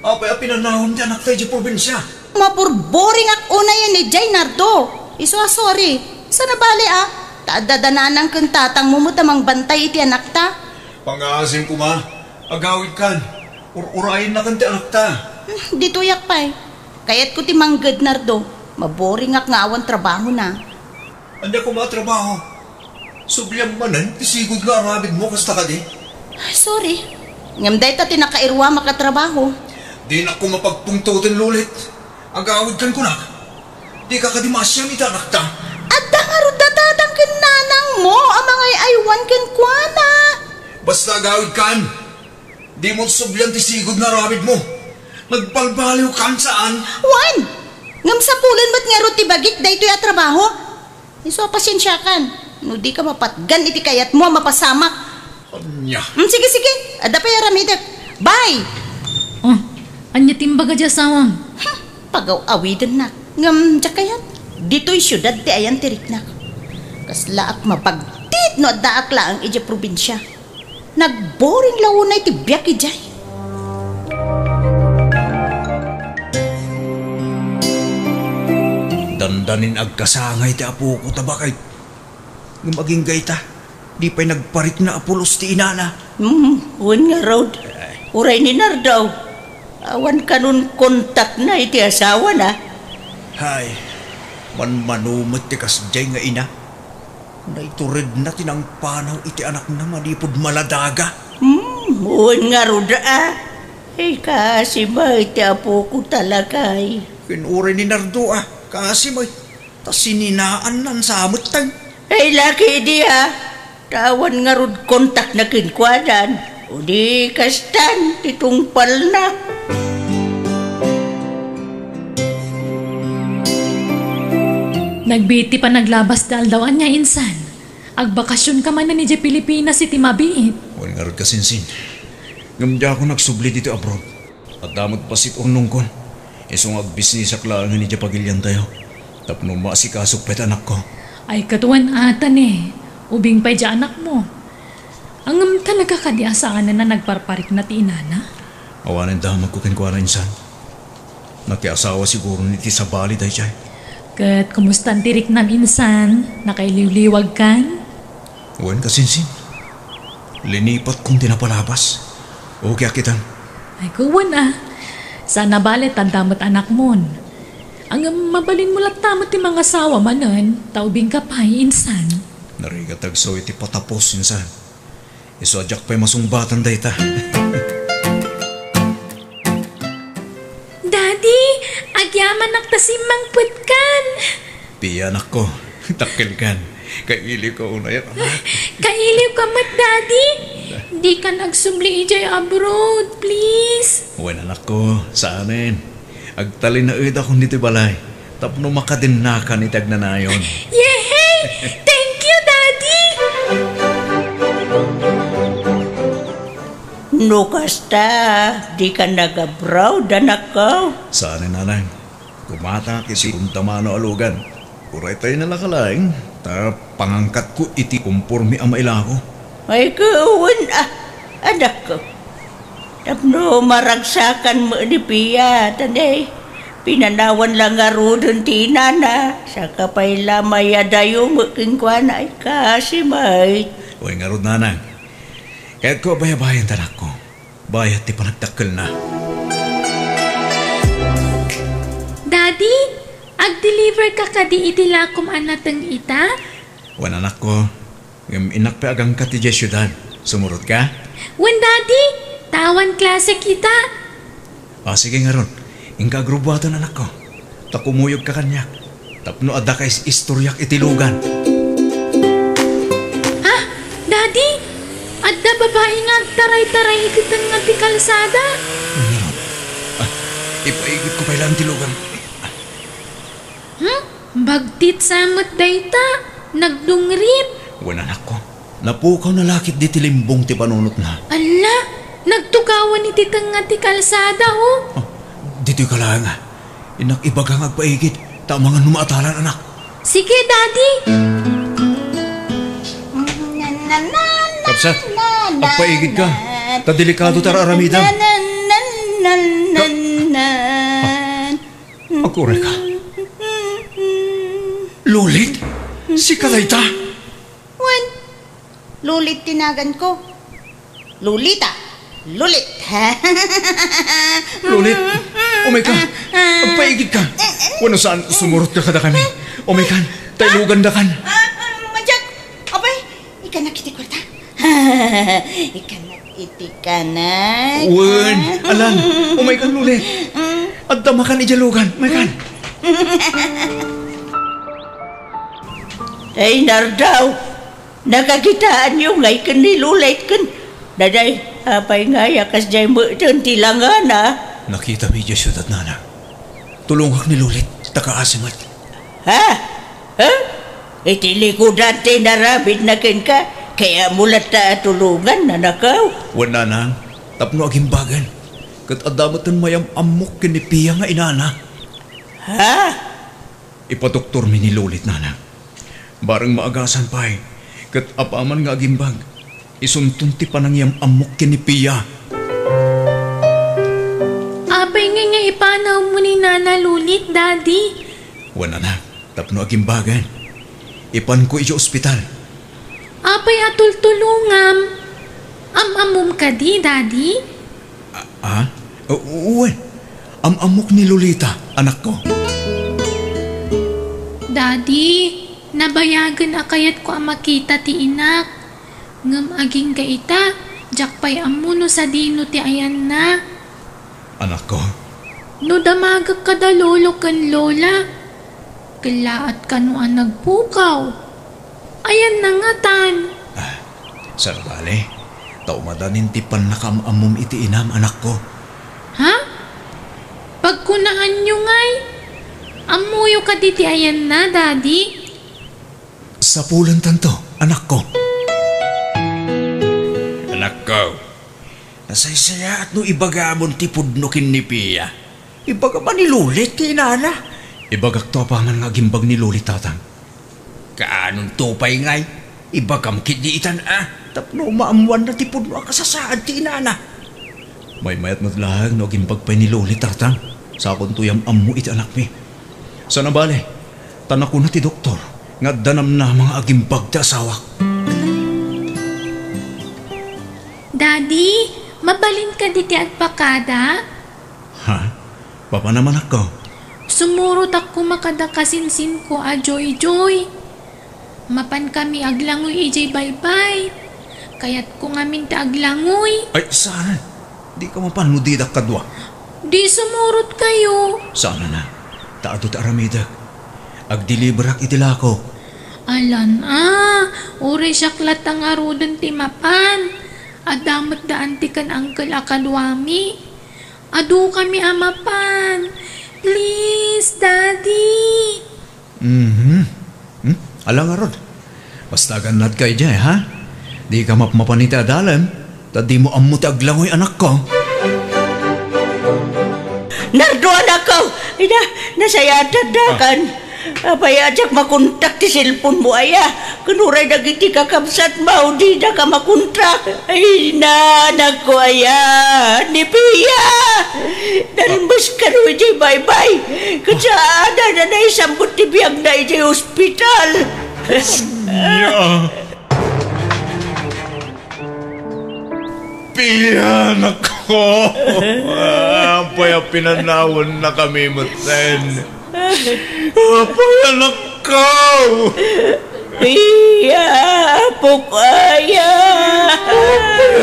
Apay a pinanawan ti anakta idiay probinsia? Maburboringak unayen idiay, Nardo. Isu a sorry. Saan a bale a. Ta adda da nanang ken tatangmo met a mangbantay iti anakta. Pangngaasim koma, agawidkan. Ur-urayennakan ti anakta. Hmm, ditoyak pay. Kayatko ti mangged, Nardo. Maboringak nga awan trabahona. Ania koma a trabaho? Subliam manen ti sigud nga aramidmo kasta kadi? Sorry. Ngem dayta ti nakairuamak a trabaho. Dinak koma pagpungtoten, Lolit. Agawidkan kunak. Dika kadi maasian iti anakta? Adda ngarud da tatang ken nanangmo a mangay-aywan kenkuana. Basta agawidkan. Dimo sublian ti sigud nga aramidmo. Nagbalbaliwkan, saan? Wen! Ngem sapulen met ngarud ti bagik daytoy a trabaho. Isu a pasiensiakan no dika mapatgan iti kayatmo a mapasamak. Ania? Mm, sige, sige. Adda pay aramidek. Bye! Oh, ania ti imbaga ti asawam? Hmm, pagaw-awidennak. Ngem diak kayat. Ditoy siudad ti ayan ti riknak. Kaslaak mabagtit no addaak laeng idiay probinsia. Nagboring la unay ti biag idiay. Dandanin agkasangay ti apoko ta bakay. Ngem agingga ita, di pay nagparikna a pulos ti inana. Hmm, wen ngarud. Uray ni Nardo. Awan kanon kontakna iti asawana. Hay, manmano met ti kasdiay nga ina. Naituredna ti nangpanaw iti anakna manipud maladaga. Hmm, wen ngarud a. Ay, kaasi met ti apoko ta lakay. Ken uray ni Nardo a, kaasi met. Ta sininaannan sa metten. Ay, laki idi a. Ta awan ngarud kontakna kenkuanan. Udi kastan ti tungpalna. Nagbiit ti panaglabas ti aldaw ania insan. Agbakasionka manen idiay Pilipinas iti mabiit. Wen ngarud kasinsin. Ngem diakon agsubli ditoy abroad. Adda met bassit urnongkon. Isu nga agbisnisak laengen idiay pagiliantayo. Tapno maasikasok pay ti anakko. Ay, ket wen a, ta ne. Ubing pay diay anakmo. Ngem talaga kadi a saanen a nagparparikna ti inana? Awanen damagko kenkuana insan. Nakiasawa siguron iti sabali daydiay. Ket kumustan ti riknam insan? Nakailiwliwagkan? Wen, kasinsin. Linipatkon ti napalabas. Okay a kitan. Ay, wen a. Saan a bale ta adda met anakmon. Ngem mabalinmo latta met ti mangasawa manen, ta ubingka pay insan. Narigat agsaw iti patapos insan. Isu a diak pay masungbatan dayta. Daddy, agyamanak ta simmangpetkan. Pia, anakko, dakkelkan. Kailiwka unay, anak. Kailiwka met, Daddy. Dikan agsubli idiay abroad, please. Wen, anakko, saanen. Agtalinaedakon ditoy balay tapno makadennakan iti agnanayon. Yehey! Thank you, Daddy! No kasta, dika nag-abroad, anakko? Saan, nanang. Kumatak iti segunda mano a lugan. Uray tayo nalaka laeng, ta pangangkatko iti komporme a mailako. Ay, kawan, ah, anakko. Tapno maragsakan met ni Pia, ta ne, Pinanawan la ngaruden ti inana, saka pay la mayadayo met kenkuana, ay kasi met. Wen ngarud, nanang. Kayatko a bayabayan ti anakko. Bayat ti panagdakkelna. Daddy, agdeliver ka kadi iti lakom a nateng ita? Wen, anakko, ngem innak pay agangka ti diay siudad. Sumurotka? Wen, Daddy, ta awan klase kita. Ah, sige ngarud. Inka agrubuaten, anakko. Ta kumuyogka kaniak. Tapno adda ka is-istoriak iti lugan. Ah, Daddy, adda babai nga agtaray-taray iti tengnga ti kalsada. Ngarud. Ah, ipaigidko pay laeng ti lugan. Hmm? Bagtit sa met dayta, nagdungrit. Wen, anakko, napukawna la ketdi ti limbong ti panunotna. Alla, nagtugawan iti tengnga ti kalsada, oh. Ah, ditoyka laeng. Innak ibaga nga agpaigid, ta amangan no maatalan, anak. Sige, Daddy. Kabsat, agpaigidka. Ta delikado ti ar-aramidem. Ka-, ah. Agurayka. Lulit? Sika dayta? Wen, Lulit ti naganko. Lolita. Lulit. Lulit, umayka. Agpaigidka. Wenno saan, sumurotka kadakami. Umaykan, ta ilugandakan. Ah, ah, Madiak. Apay, ikana iti kuarta. Ikana iti kanay. Wen, alan, umaykan, Lulit. Adda makan idiay lugan, umaykan. Ay, Nardaw, nakakitaanyo ngay ken ni Lulit ken daday, apay ngay a kasdiay met ti langana? Nakitami idiay siudad, nana. Tulongak ni Lulit, ta kaasi met. Ha? Ha? Iti likudan ti inaramidna kenka, kayatmo latta a tulongan, anakko? Wen, nanang, tapno agimbagen. Ket adda metten mayam-ammok ken ni Pia nga inana. Ha? Ipadoktormi ni Lulit, nanang. Bareng maagasan pay, ket apaman nga agimbag, isunton ti panangiyam-ammok ken ni Pia. Apay ngay nga ipanawmo ni Nana Lulit, Daddy? Wen, anak, tapno agimbagen. Ipanko idiay ospital. Apay a tultulongam? Am-ammom kadi, Daddy? A-, ah? U-, wen. Am-ammok ni Lolita, anakko. Daddy, nabayagen a kayatko a makita ti inak. Ngem agingga ita, diak pay ammo no sadino ti ayanna. Anakko. No damagek kada lolo ken lola, kellaat kano a nagpukaw. Ayanna ngatan? Ah, saan a bale, ta umadanin ti pannakaam-ammom iti inam, anakko. Ha? Pagkunaanyo ngay, ammoyo kadi ti ayanna, Daddy? Sapulentanto, anakko. Anakko, nasaysayaat no ibagamon ti pudno ken ni Pia. Ibagam a ni Lulit ti inana. Ibagakto apaman nga agimbag ni Lulit, tatang. Kaanonto pay ngay? Ibagam ketdi itan a, tapno maammoanna ti pudno a kasasaad ti inana. Maymayat met laeng no agimbag pay ni Lulit, tatang. Sakonto yam-ammo iti anakmi. Saan a bale, ta nakuna ti doktor nga adda namnama nga agimbag ti asawak. Daddy, mabalin kadi ti agpakada? Ha? Papanam, anakko? Sumurot koma kada kasinsinko a Joy-Joy. Mapan kami aglangoy idiay baybay. Kayatko ngamin ti aglangoy. Ay, saan? Dika mapan no didak kadua. Di sumurot kayo. Saan a, ta adu ti aramidek. Agdeliberak iti lakok. Alan a, uray siak latta ngaruden ti mapan. Adda met da anti ken uncle a kaduami. Adukami a mapan. Please, Daddy. Mhm. Hmm? Ala ngarud. Basta agannadka idiay, ha? Dika mapmapan iti adalem, ta dimo ammo ti aglangoy, anakko. Nardo, anakko! Ida, nasayaat ti addakan. Ah. Apay a diak makontak ti cellphone mo aya? Ken uray dagiti kakabsat mo, didaka makontak. Ay, nanakko aya, ni Pia! Nalmes kano idiay baybay. Ket saan a naisambut ti biagna idiay ospital. Nia. Pia, anakko. Apay a pinanawannakami metten. Apay, anakko. Pia, apok aya.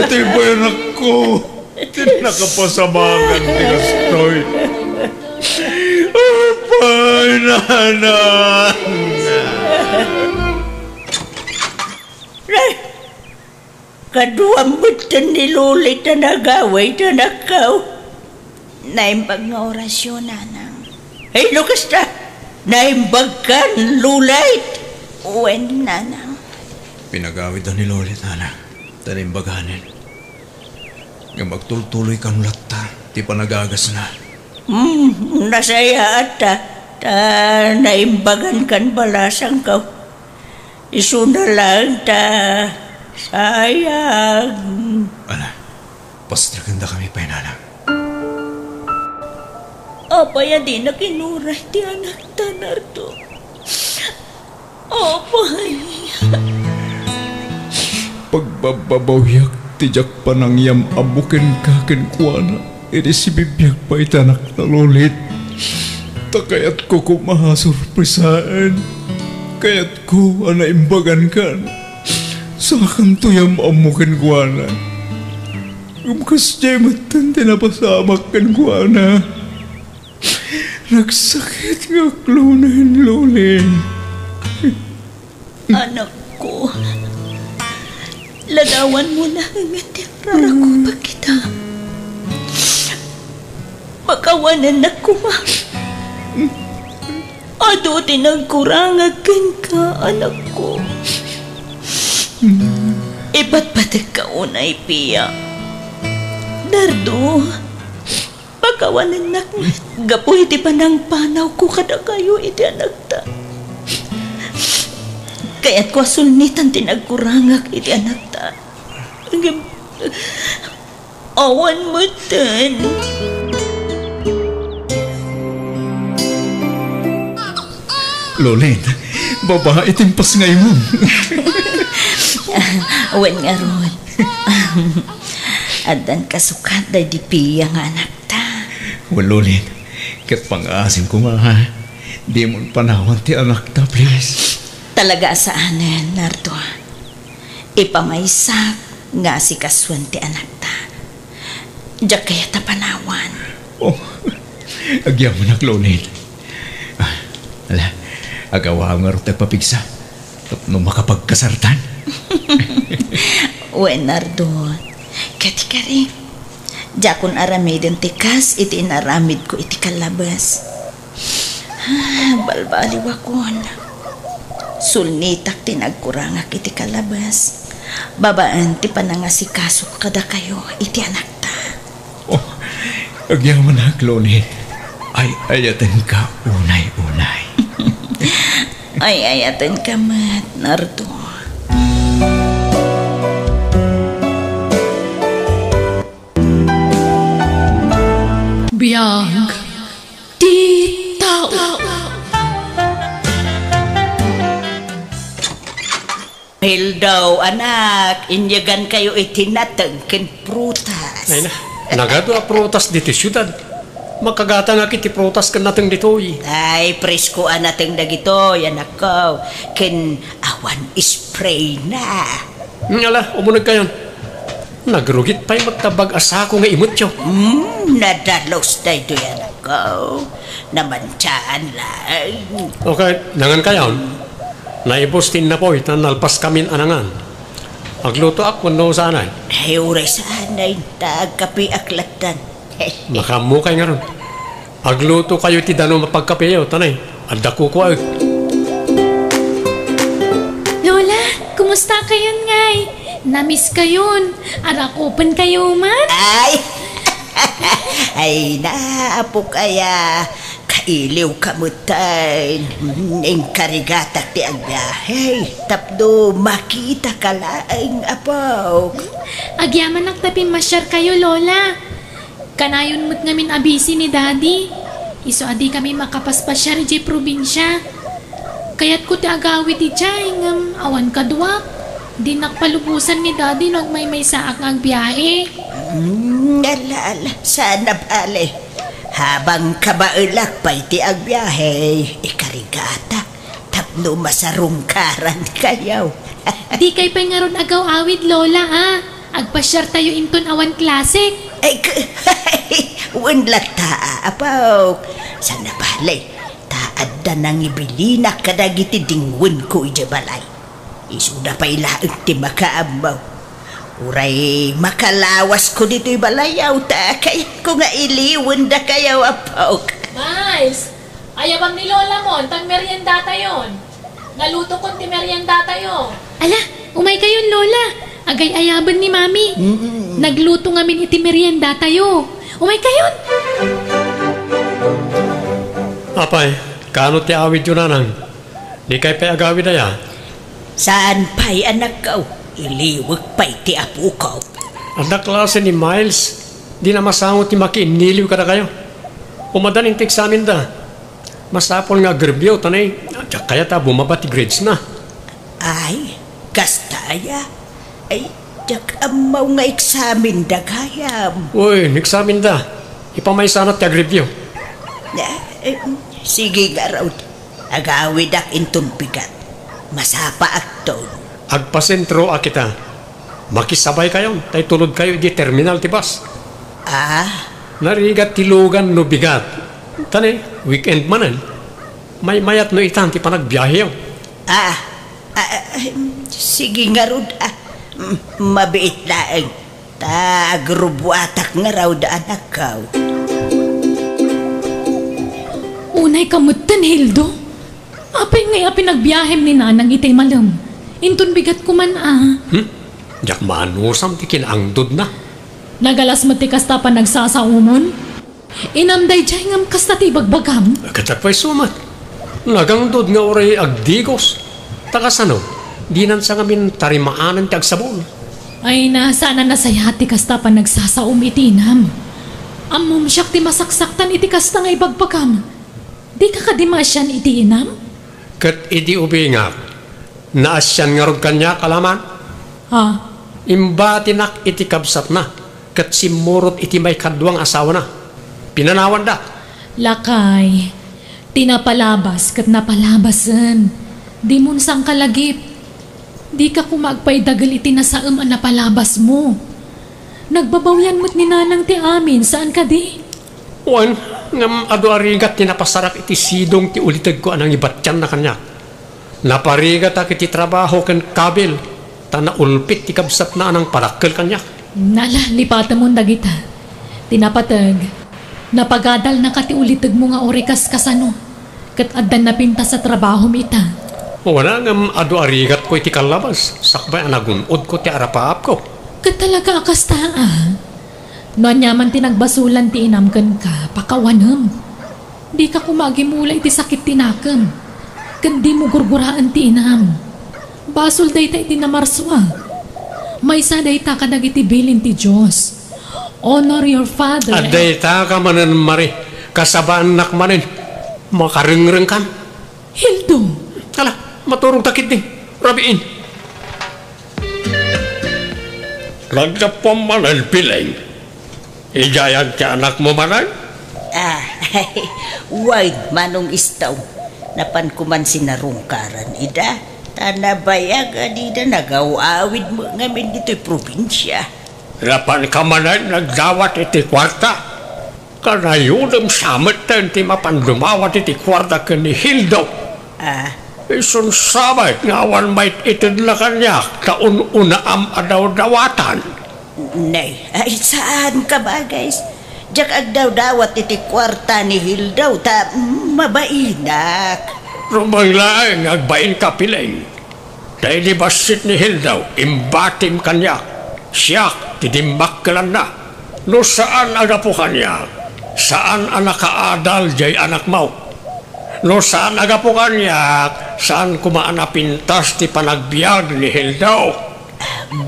Apay, anakko. Ti nakapasamangan ti kastoy. Apay, nanang. Kaduam metten ni Lolit a nagawid, anakko. Naimbag nga orasyo, nanang. Ay, no kasta, naimbagkan, Lolit? Wen, nanang. Pinagawidda ni Lolit, nanang, ta naimbaganen. Ngem agtultuloy kano latta ti panagagasna. Hmm, nasayaat ta, ta naimbagan kan balasangko. Isuna laeng ta sayang. Ala, pastrekendakami pay, nanang. Apay a dinak inuray ti anakta, Nardo? Apay. Pagbabbabawiak ti diak panangyam-ammo kenka kenkuana idi sibibiag pay ti anakta, Lolit. Ta kayatko koma a sorpresaen. Kayatko a naimbagankan. Sakanto yam-ammo kenkuana. Ngem kasdiay metten ti napasamak kenkuana. Nagsakit nga aklonen, Lolit. Anakko, ladawanmo laeng ti agrakupak ita. Pakawanennak koma. Adu ti nagkurangak kenka, anakko. Ipatpategka unay, Pia. Nardo, pakawanennak met gapu iti panangpanawko kadakayo iti anakta. Kayatko a sulnitan ti nagkurangak iti anakta. Ngem awan metten. Lolit, babae ti impasngaymo. Wen ngarud. Addan kasukat daydi Pia nga anakta. Wen, Lolit, ket pangaasim koma, ha? Dimon panawan ti anakta, please. Talaga a saanen, Nardo. Ipamaysak nga asikasuen ti anakta. Diak kayat a panawan. Oh, agyamanak, Lolit. Ah, ala, agawaam ngarud ti agpapigsa tapno makapagkasartan. Wen, Nardo, kadi kari, diakon aramiden ti kas iti inaramidko iti kallabes. Ah, balbaliwakon. Sulnitak ti nagkurangak iti kallabes babaen ti panangasikasok kadakayo iti anakta. Oh, agyamanak, Lolit. Ay-ayatenka unay-unay. Ay-ayatenka met, Nardo. Biag ti tao. Hello, anak. Inyagankayo iti nateng ken prutas. Ay na, nagadu a prutas ditoy siudad. Makagatangak iti prutas ken nateng ditoy. Ay, presko a nateng dagitoy, anakko. Ken awan spray na. Ala, umunegkayon. Nagrugit pay met ta bag a sako nga imetyo. Hmm, nadalus daytoy, anakko. Namantiaan laeng. Okay, nangankayon. Naibus ti innapoy ta nalpaskamin a nangan. Aglutoak wenno saanay? Ay, uray saanay ta agkapiak lattan. Makaammokay ngarud. Aglutokayo ti danum a pagkapiyo, ta nay, adda kukuaek. Lola, kumusta kayon ngay? Namiss kayon. Arakupen kayo man? Ay! Ay, naapok aya. Ka Iliwka metten, inkarigatak ti agbiahe tapno makitaka laeng, apok. Agyamanak ta pimmasiarkayo, Lola. Kanayon met ngamin a busy ni Daddy. Isu a dikami makapaspasiar idiay probinsia. Kayatko ti agawid idiay, ngem awan kaduak. Dinak palubosan ni Daddy no agmaymaysaak nga agbiahe. Hmm, ala, ala, saan a bale. Habang kabaelak pay ti agbiahe, ikarigata tapno masarungkarankayo. Dikay pay ngarud agaw-awid, Lola, a. Agpasiartayo inton awan klasek. Ay, k-, wen latta, a, apok. Saan a bale, ta adda nangibilinak kadagiti dingwenko idiay balay. Isuda pay laeng ti makaammo. Uray makalawasko ditoy balay, ta kayatko nga iliwendakayo, apok. Miles, ayabam ni Lola mo, intag meriendatayon. Nalutokon ti meriendatayo. Ala, umaykayon, Lola. Agay-ayaben ni Mami. Mm. Nagluto ngamin iti meriendatayo. Umaykayon. Apay, kaano ti awidyo, nanang? Dikay pay agawid aya? Saan pay, anakko. Iliwek pay ti apoko. Adda klase ni Miles, dina masango ti makiinniliw kadakayo. Umaddan inti eksamenda. Masapul nga agrebyo, ta nay, diak kayat a bumaba ti grades na. Ay, kasta aya? Ay, diak ammo nga eksamenda gayam. Uy, eksamenda. Ipamaysana ti agrebyo. Eh, eh, sige ngarud. Agawidak inton bigat. Masapaakton. Agpasentroak ita. Makisabaykayon, ta itulodkayo idiay terminal ti bus. Ah? Narigat ti lugan no bigat. Ta nay, weekend manen. Maymayat no itan ti panagbiaheyo. Ah, ah, ah, sige ngarud, ah. Mm, mabiit laeng. Ta agrubbuatak ngarud, anakko. Unayka metten, Hildo. Apay ngay a pinagbiahem ni nanang itay malem? Inton bigat koman a. Hmm? Diak maanusam ti kinaangdodna. Nagalas met ti kasta a panagsasaomon? Inam daydiay ngem kasta ti ibagbagam? Ket apay isu met? Nagangdod nga uray agdigos. Ta kasano? Dinan sa ngamin tarimaanen ti agsabon. Ay, na, saan a nasayaat ti kasta a panagsasaom iti inam. Ammom siak ti masaksaktan iti kasta nga ibagbagam. Dika kadi maasian iti inam? Ket idi ubingak, naasian ngarud kaniak a laman. Ha? Imbatinak iti kabsatna, ket simmurot iti maikadua nga asawana. Pinanawandak. Lakay, ti napalabas ket napalabasen. Dimon sangkalagip. Dika koma agpaidagel iti nasaem a napalabasmo. Nagbabawian met ni nanang ti amin, saan kadi? Wen, ngem adu a rigat ti napasarak iti sidong ti ulitegko a nangibatianna kaniak. Naparigatak iti trabaho ken kabil, ta naulpit ti kabsatna a nangpadakkel kaniak. Nala, lipatemon dagita. Ti napateg, napagadalnaka ti ulitegmo nga uray kas kasano, ket addan napintas a trabahom ita. Wen, ngem adu a rigatko iti kallabas, sakbay a nagun-odko ti arapaapko. Ket talaga a kasta, a? No aniaman ti nagbasolan ti inam kenka, pakawanem. Dika koma agimula iti sakit ti nakem, ken dimo gurguraen ti inam. Basol dayta iti namarsoak. Maysa dayta kadagiti bilin ti Dios. Honor your father. Adda ita ka manen, Mari. Kasabaannak manen. Makarengrengkan. Hildo. Ala, maturogta ketdi. Rabiin. Naggapuam manen, Pileng. Idiayan ti anakmo manen? Ah, wen, Manong Istong. Napanko man sinarungkaran ida. Ta nabayag a dida nagaw-awid met ngamin ditoy probinsia. Napanka manen nagdawat iti kuarta? Kanayodem sa metten ti mapan dumawat iti kuarta ken ni Hildo. Ah. Isun sa met nga awan maititedna kaniak ta un-unaam a dawdawatan. Nay, ay, saan ka, bagay? Diak agdawdawat iti kuarta ni Hildo ta mabainak. Rumeng laeng nga agbainka, Pileng. Ta idi bassit ni Hildo, imbatim kaniak. Siak ti dimmakkelanna. No saan a gapu kaniak, Saan a nakaadal jay anakmo. No saan a gapu kaniak, saan koma a napintas ti panagbiag ni Hildo.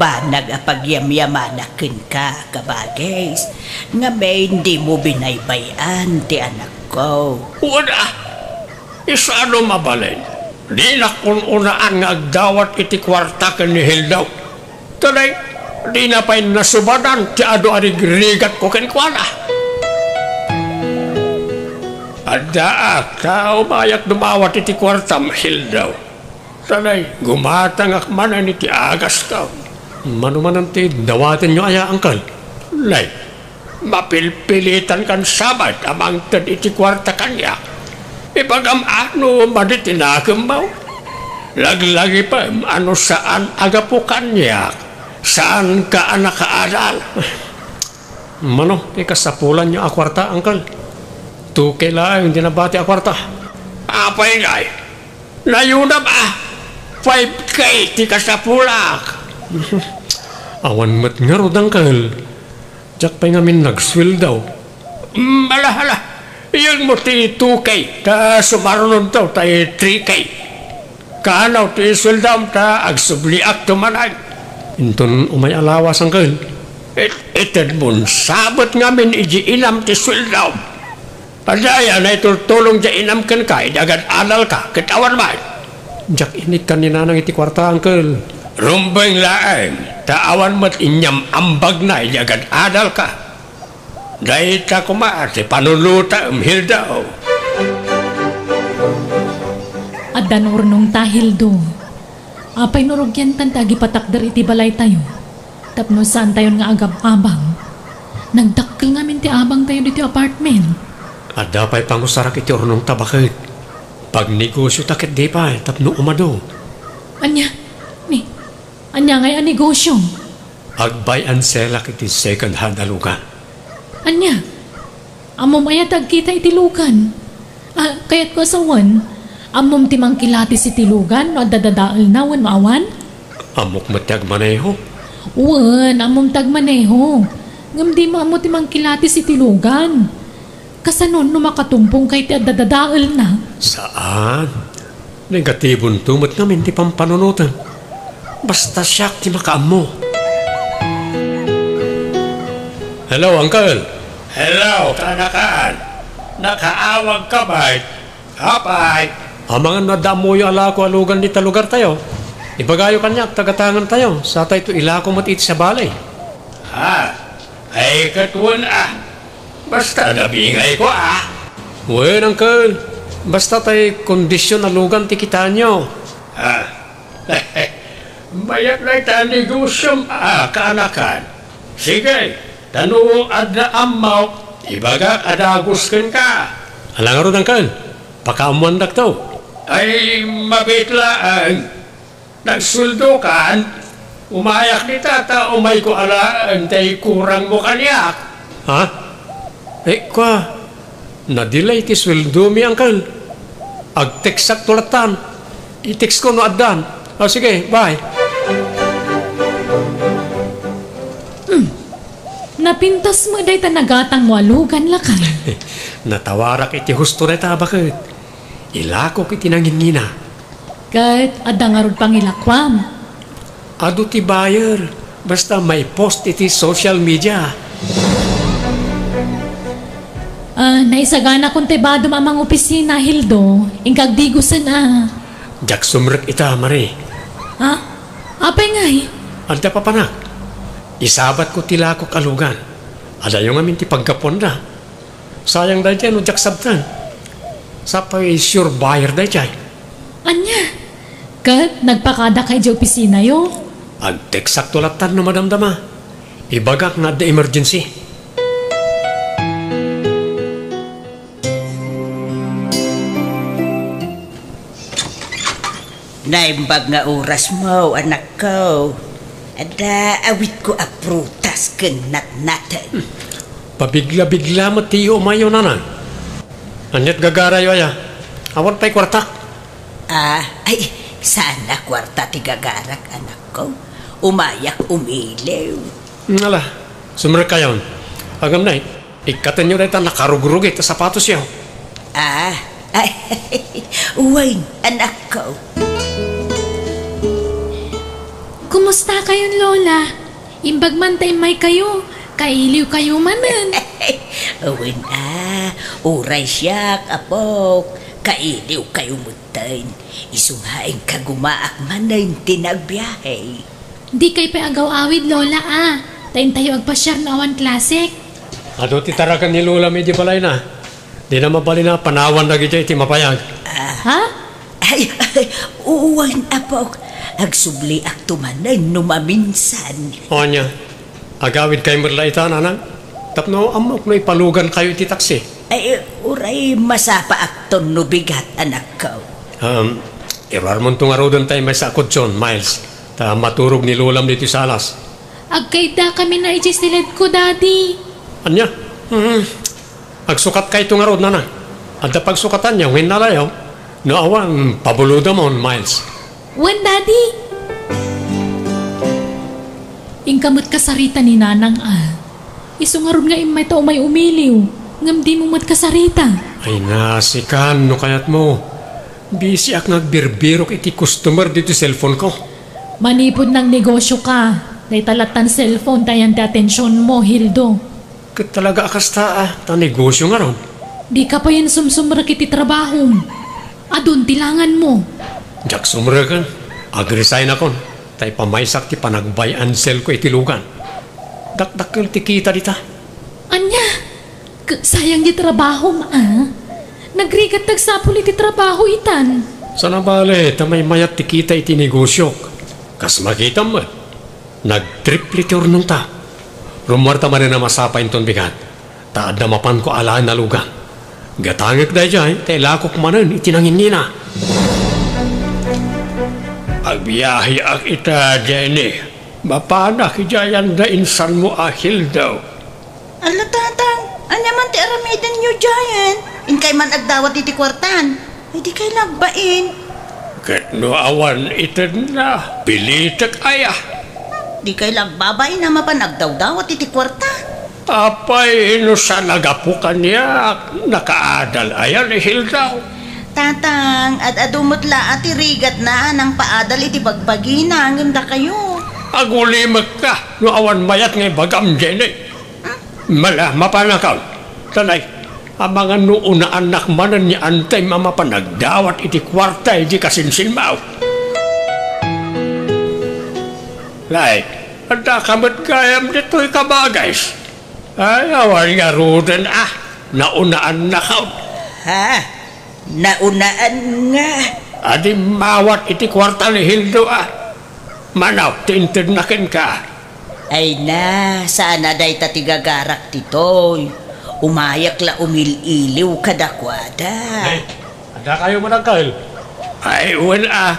Banag a pagyamyamanak kenka, kabagis, ngamin dimo binaybay-an ti anakko. Wen a, isu a no mabalin, dinak un-unaan nga agdawat iti kuarta ken ni Hildo. Tuloy, dina pay nasubadan ti adu a rigrigatko kenkuana. Addaak, ta umayak dumawat iti kuartam, Hildo. Tuloy, gumatangak manen iti agasko. Mano manen ti dawatenyo aya, Uncle? Nay, mapilpilitankan sa met a mangted iti kuarta kaniak. Ibagam a no madi ti nakemmo. Laglagipem a no saan a gapu kaniak, saanka a nakaadal. Mano ti kasapulanyo a kuarta, Uncle? Two K laeng ti nabati a kuarta. Apay ngay, nayunam a. Five K ti kasapulak. Awan met ngarud, Uncle. Diak pay ngamin nagsueldo. Mm, ala, ala. Iyanmo ti two K, ta sumarunonto tay three K. Kano ti sueldom ta agsubliakto manen. Inton umay a lawas, Uncle. It-, itedmon sabet ngamin idi inam ti sueldom. Adda aya naitultulong ti inam kenka idi agad-adalka ket awan met. Diak inikkan ni Nanang iti kuarta, Uncle. Rumbeng laeng, ta awan met inyam-ambagna idi agad-adalka. Dayta koma ti panunotem, Hildo. Adda no urnongta, Hildo. Apay no rugiantan ti agipatakder iti balaytayo? Tapno saantayon nga agab-abang. Nagdakkel ngamin ti abangtayo ditoy apartment. Adda pay pangusarak iti urnongta, baket. Pagnegosiota ketdi pay tapno umadu. Ania? Ni, ania ngay a negosio? Ag-buy and sell-ak iti second hand a lugan. Ania? Ammom aya ti agkita iti lugan? Ah, kayatko a sawen, ammom ti mangkilatis iti lugan no adda dadaelna wenno awan? Ammok met ti agmaneho. Wen, ammom ti agmaneho. Ngem dimo ammo ti mangkilatis iti lugan. Kasano no makatumbongka iti adda dadaelna? Saan. Negatibonto met ngamin ti pampanunotem. Basta siak ti makaammo. Hello, Uncle. Hello, kaanakan. Nakaawagka met? Apay? Amangan no adda ammoyo a lako a lugan dita lugartayo. Ibagayo kaniak, ta gatangantayo. Satayto ilako met iti sabali. Ha? Ay, ket wen a. Basta nabingayko a. Wen, Uncle. Basta tay kondisyon a lugan ti kitaenyo. Ah. Mayat dayta a negosiom a kaanakan. Sige, ta no adda ammok, ibagak a dagus kenka. Ala ngarud, Uncle. Pakaammoandakto. Ay, mabiit laeng. Nagsueldokan? Umayak dita ta umayko alaen tay kurangmo kaniak. Ha? Eh, kua, na-delay ti sueldomi, Uncle. Ag-textakto lattan. I-textko no addan. O, sige, bye. Hmm. Napintas met dayta nagatangmo a lugan, lakay. Natawarak iti husto dayta, baket. Ilakok iti nangingina. Ket adda ngarud pangilakuam? Adu ti buyer, basta maipost iti social media. Ah, naisaganakon ti badom a mangopisina, Hildo. Inka agdigusen a. Diak sumrek ita, Marie. Ha? Apay ngay? Adda papanak. Isabatko ti lakok a lugan. Adayo ngamin ti paggapuanda. Sayang daydiay no diak sabten. Sapay sure buyer daydiay. Ania? Ket nagpakadaka idiay opisinayo? Ag-textakto lattan no madamdama. Ibagak nga adda emergency. Naimbag nga orasmo, anakko. Adda awitko a prutas ken natnaten. Hmm. Pabigla-bigla met ti iumayyo, Nanang. Ania't gagarayo aya? Awan pay kuartak. Ah, ay, saan a kuarta ti gagarak, anakko. Umayak umiliw. Hmm, ala, sumrekkayon. Agam nay. Ikkatenyo dayta nakarugrugit a sapatosyo. Ah, ay, wen, anakko. Kumusta kayon, Lola? Imbag man ta immaykayo, kailiwkayo manen. Wen a, uray siak, apok, kailiwkayo metten. Isu nga inkagumaak manen ti nagbiahe. Dikay pay agaw-awid, Lola, a. Ta intayo agpasiar no awan klasek. Adu ti taraken ni Lolam idi balayna. Dina mabalin a panawan dagidiay iti mapayag. Ah. Ha? Ay, ay, wen, apok. Agsubliakto manen no maminsan. O ania, agawidkayo met la ita, nanang? Tapno ammok no ipalugankayo iti taksi. Ay, uray masapaakton no bigat, anakko. Um, iruarmonto ngaruden tay maysa a kutson, Miles. Ta maturog ni Lolam ditoy salas. Agkaiddakami na idiay siledko, Daddy. Ania? Hmm. Agsukatkayto ngarud, nanang. Adda pagsukatanyo nga innalayo. No awan, pabulodamon, Miles. Wen, Daddy. Inka met kasarita ni Nanang a. Isu ngarud nga immayta umay umiliw, ngem dimo met kasarita. Ay, nasikan no kayatmo. Bisiak nga agbirbirok iti customer ditoy cellphone-ko. Manipud nangnegosioka, dayta lattan cellphone ti ayan ti atensionmo, Hildo. Ket talaga a kasta a, ta negosio ngarud. Dika payen sumsumrek iti trabahom. Adun ti langanmo. Diak sumreken. Ag-resignakon. Ta ipamaysak ti panagbay and sell-ko iti lugan. Dakdakkel ti kita dita. Ania? Ket sayang ti trabahom a. Nagrigat ti agsapul iti trabaho itan. Saan a bale, ta maymayat ti kita iti negosiok. Kas makitam met, nagtriple ti urnongta. Rummuarta manen a masapa inton bigat. Ta adda mapanko alaen a lugan. Gatangek daydiay, ta ilakok manen iti nangingina. Agbiaheak ita, Jenny. Mapanak idiay anda insanmo a Hildo. Ala, Tatang, ania man ti aramidenyo diayen? Inkay man agdawat iti kuartan. Ay, dikay lagbain. Ket no awan itedna, pilitek aya? Dikay lagbabain a mapan agdawdawat iti kuarta. Apay, no saan a gapu kaniak, nakaadal aya ni Hilda? Tatang, ad-adu met la a ti rigatna a nangpaadal iti bagbagina ngem dakayo. Agulimekka no awan mayat nga ibagam, Jenny. Mala, mapanakon. Tanay, amangan no unaannak manen ni Antay a mapan agdawat iti kuarta idi kasinsinmaw. Nay, adda ka met gayam ditoy kabagis. Ay, awan ngaruden a, naunaannakon. Ha? Naunaan nga. Adimmawat iti kuarta ni Hildo a. Manaw, ti intedna kenka. Ay na, saan a dayta ti gagarak ditoy. Umayak la umil-iliw kadakuada. Ay, adda kayo managkail? Ay, wen a.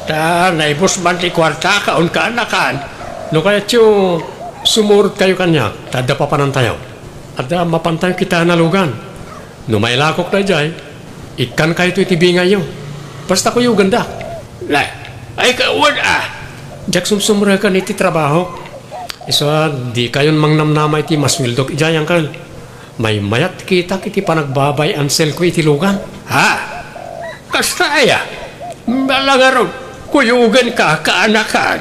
Ta naibus man ti kuartaka, unka anakan. No kayatyo, sumurot kayo kaniak, ta adda papanantayo. Adda mapantayo kitaen a lugan. No mailakok daydiay, ikkan kayto iti bingayyo. Basta kuyogendak. La, ay, kawan a. Diak sumsumreken iti trabaho. Isu a, di kayon mangnamnama iti masueldok idiay, angkel. Maymayat kitak iti panagbabay and sell-ko iti lugan. Ha? Kasta aya? Malangarod, kuyogenka, kaanakan.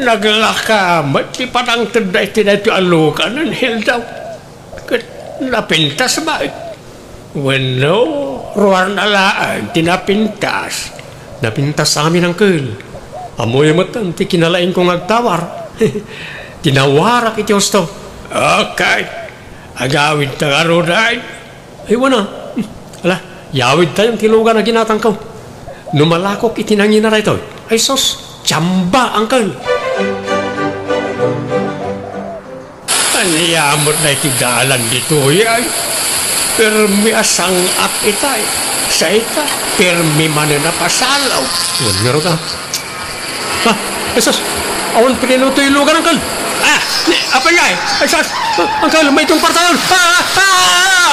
Naglaka met ti panangtedda iti daytoy a lugan, Hilda. Ket napintas met. Wenno, ruarna laeng ti napintas. Napintas amin, angkel. Ammoyo met ti kinalaingko nga agtawar. Tinawarak iti husto. Okay. Agawidta ngaruden. Ay, wen a. Ala, yawidtayon ti lugan a ginatangko. No malakok iti nangina daytoy. Ay sus, tsamba, angkel. Ania met daytoy dalan ditoy, ay? Permi a sang-at itay. Sa ita, permi manen a pasalaw. Wen ngarud a. Ah, ay sus! Awan pagkaluto yung lugar, angkel! Ah! Ni, apay nga eh! Ay sus! Ah, angkel, may itong partayon! Ah! Ah!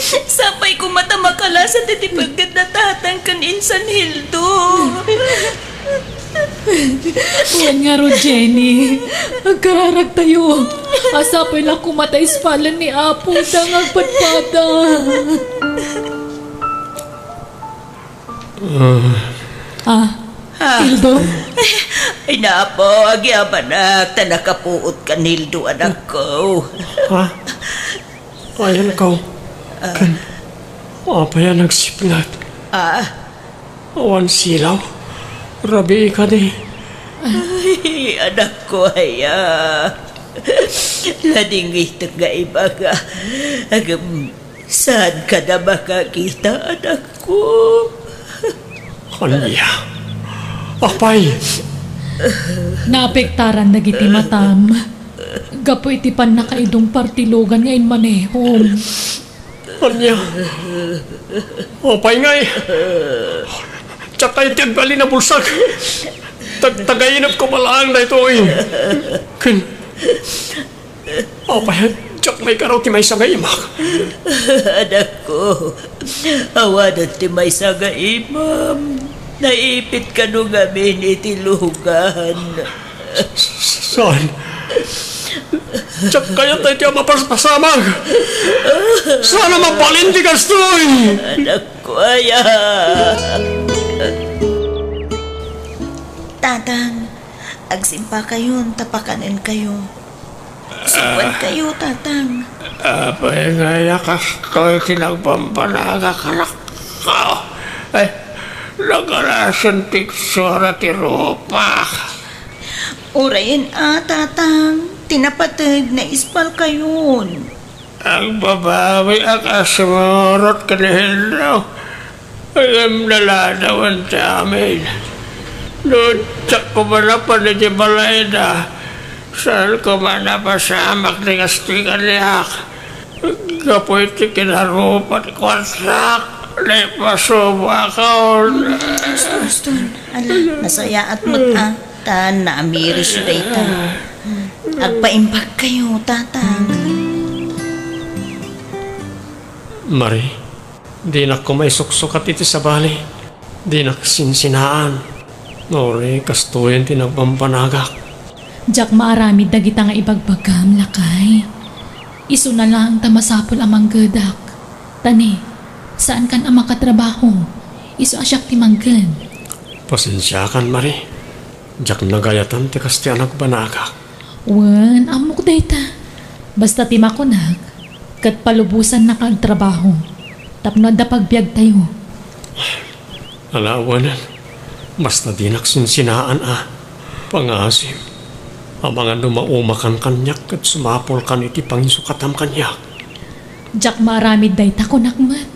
Sapay koma ta makalasat iti pagdetna tatang ken insan Hildo. Wen ngarud, Jenny. Agkararagtayo. Asa pay la koma ta ispalen ni Apo ta nga agpadpada. Ah. Ah, Hildo? Ay, Apo, agyamanak, ta nakapuot kan Hildo, anakko. Ha? Ayanko. Kan, apay a nagsipnget? Ah? Awan silaw? Rabii kadi? Ay, anakko aya. Ladingitek nga ibaga. Agam, saan ka na makakita, anakko? Ania? Apay? Naapektaran dagiti matam. Gapu iti pannakaidong partilogan nga immanehom. Ania? Apay ngay? Diak kayat ti agbalin a bulsak. Tag-, tagainep ko laeng daytoy. Ken, apay, diak maikaraw ti maysa nga imak. Anakko, awanen ti maysa nga imam. Naipit kano ngamin iti lugan. Saan? Diak kayat daytoy a mapaspasamak. Saan a mabalin ti kastoy? Anakko aya. Tatang, agsimpakayon ta pakanenkayo. Subuankayo, Tatang. Apay nga aya kastoy ti nagbambanagak kadakami? Ay, nagarasen ti itsura ti rupak. Urayen a, Tatang, ti napateg, naispalkayon. Agbabawi a kasmurot ken Hildo. Ngem naladawen ti amin. No diak koma napan iti balayda, saan koma a mapasamak ti kastoy kaniak. Gapu iti kinarupa ti kuartak, naipasubakon. Tuston, ala, nasayaat met a, ta naamirisyo dayta. Agpaimbagkayo, Tatang. Mari, dinak koma isuksukat iti sabali. Dinak sinsinaan. Nuri, kastoyen ti nagbambanagak. Diak maaramid dagita nga ibagbagam, lakay. Isuna laeng ta masapul a manggedak. Ta ne, saankan a makatrabaho. Isu a siak ti mangged. Pasensiakan, Mari. Diak nagayatan ti kastoy a nagbanagak. Wen, ammok dayta. Basta ti makunak, ket palubosannaka agtrabaho tapno adda pagbiagtayo. Ala, awanen. Basta dinak sinsinaan a pangngaasim. Amangan no maumakan kaniak ket sumapulkan iti pangisukatam kaniak. Diak maaramid dayta, kunak met.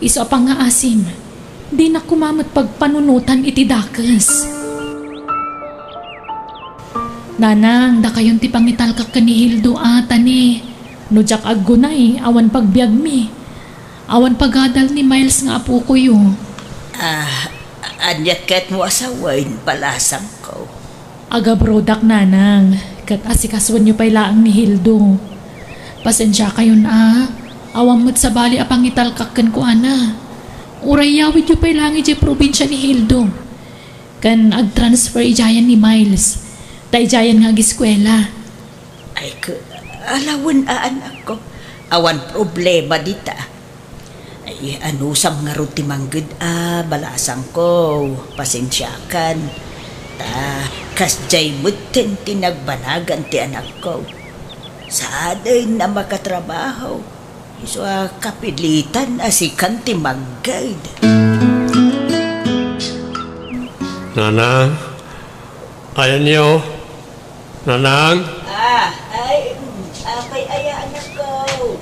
Isu a pangngaasim, dinak koma met pagpanunotan iti dakes. Nanang, dakayon ti pangitalkak ken ni Hildo a, ta ne, no diak aggunay, awan pagbiagmi. Awan pagadal ni Miles nga apokoyo. Ah, ania ket mo a sawen, balasangko? Agabrodak, Nanang, ket asikasuenyo pay laeng ni Hildo. Pasensiakayon a, awan met sabali a pangitalkak kenkuana. Uray yawidyo pay laeng idiay probinsia ni Hildo. Ken agtransfer idiayen ni Miles, ta idiayen nga agiskuela. Ay, ke-, alawen a, anakko. Awan problema dita. Ay, anusam ngarud ti mangged a, balasangko, pasensiakan. Ta, kasdiay metten ti nagbanagan ti anakko. Saanen a makatrabaho. Isu a kapilitan a sikan ti mangged. Nanang, ayanyo. Nanang? Ah, ay, mm, apay aya, anakko?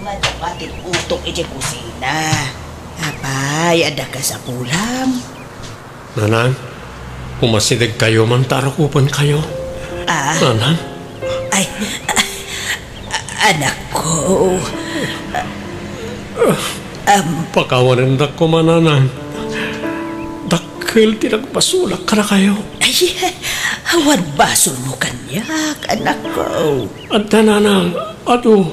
Madama ti utok iti kusina. Apay, adda kasapulam? Nanang, umasidegkayo man ta arakupenkayo. Ah. Nanang? Ay, anakko. Am. Pakawanendak koma, Nanang. Dakkel ti nagbasolak kadakayo. Ay, awan basolmo kaniak, anakko. Adda, Nanang, adu.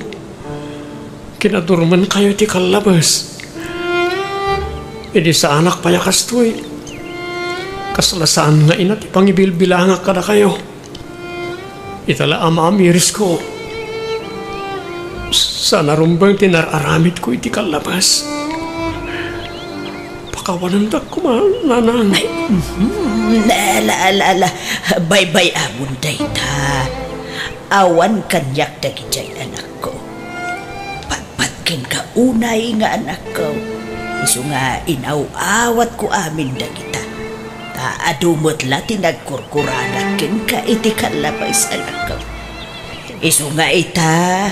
Kinadurmenkayo ti kallabes. Idi saanak pay a kastoy, Kasla saan nga ina ti pangibilbilangak kadakayo. Ita la a maamirisko. Saan a rumbeng ti nar-aramidko iti kallabas. Pakawanendak koma, nanang. Ay, mhm. Ala, ala, ala. Baybay-amon dayta. Awan kaniak dagidiay, anakko. Patpat kenka unay nga anakko. Isu nga inaw-awatko amin dagita. Ta adu met la ti nagkurkurangak kenka iti kallabas, anakko. Isu nga ita,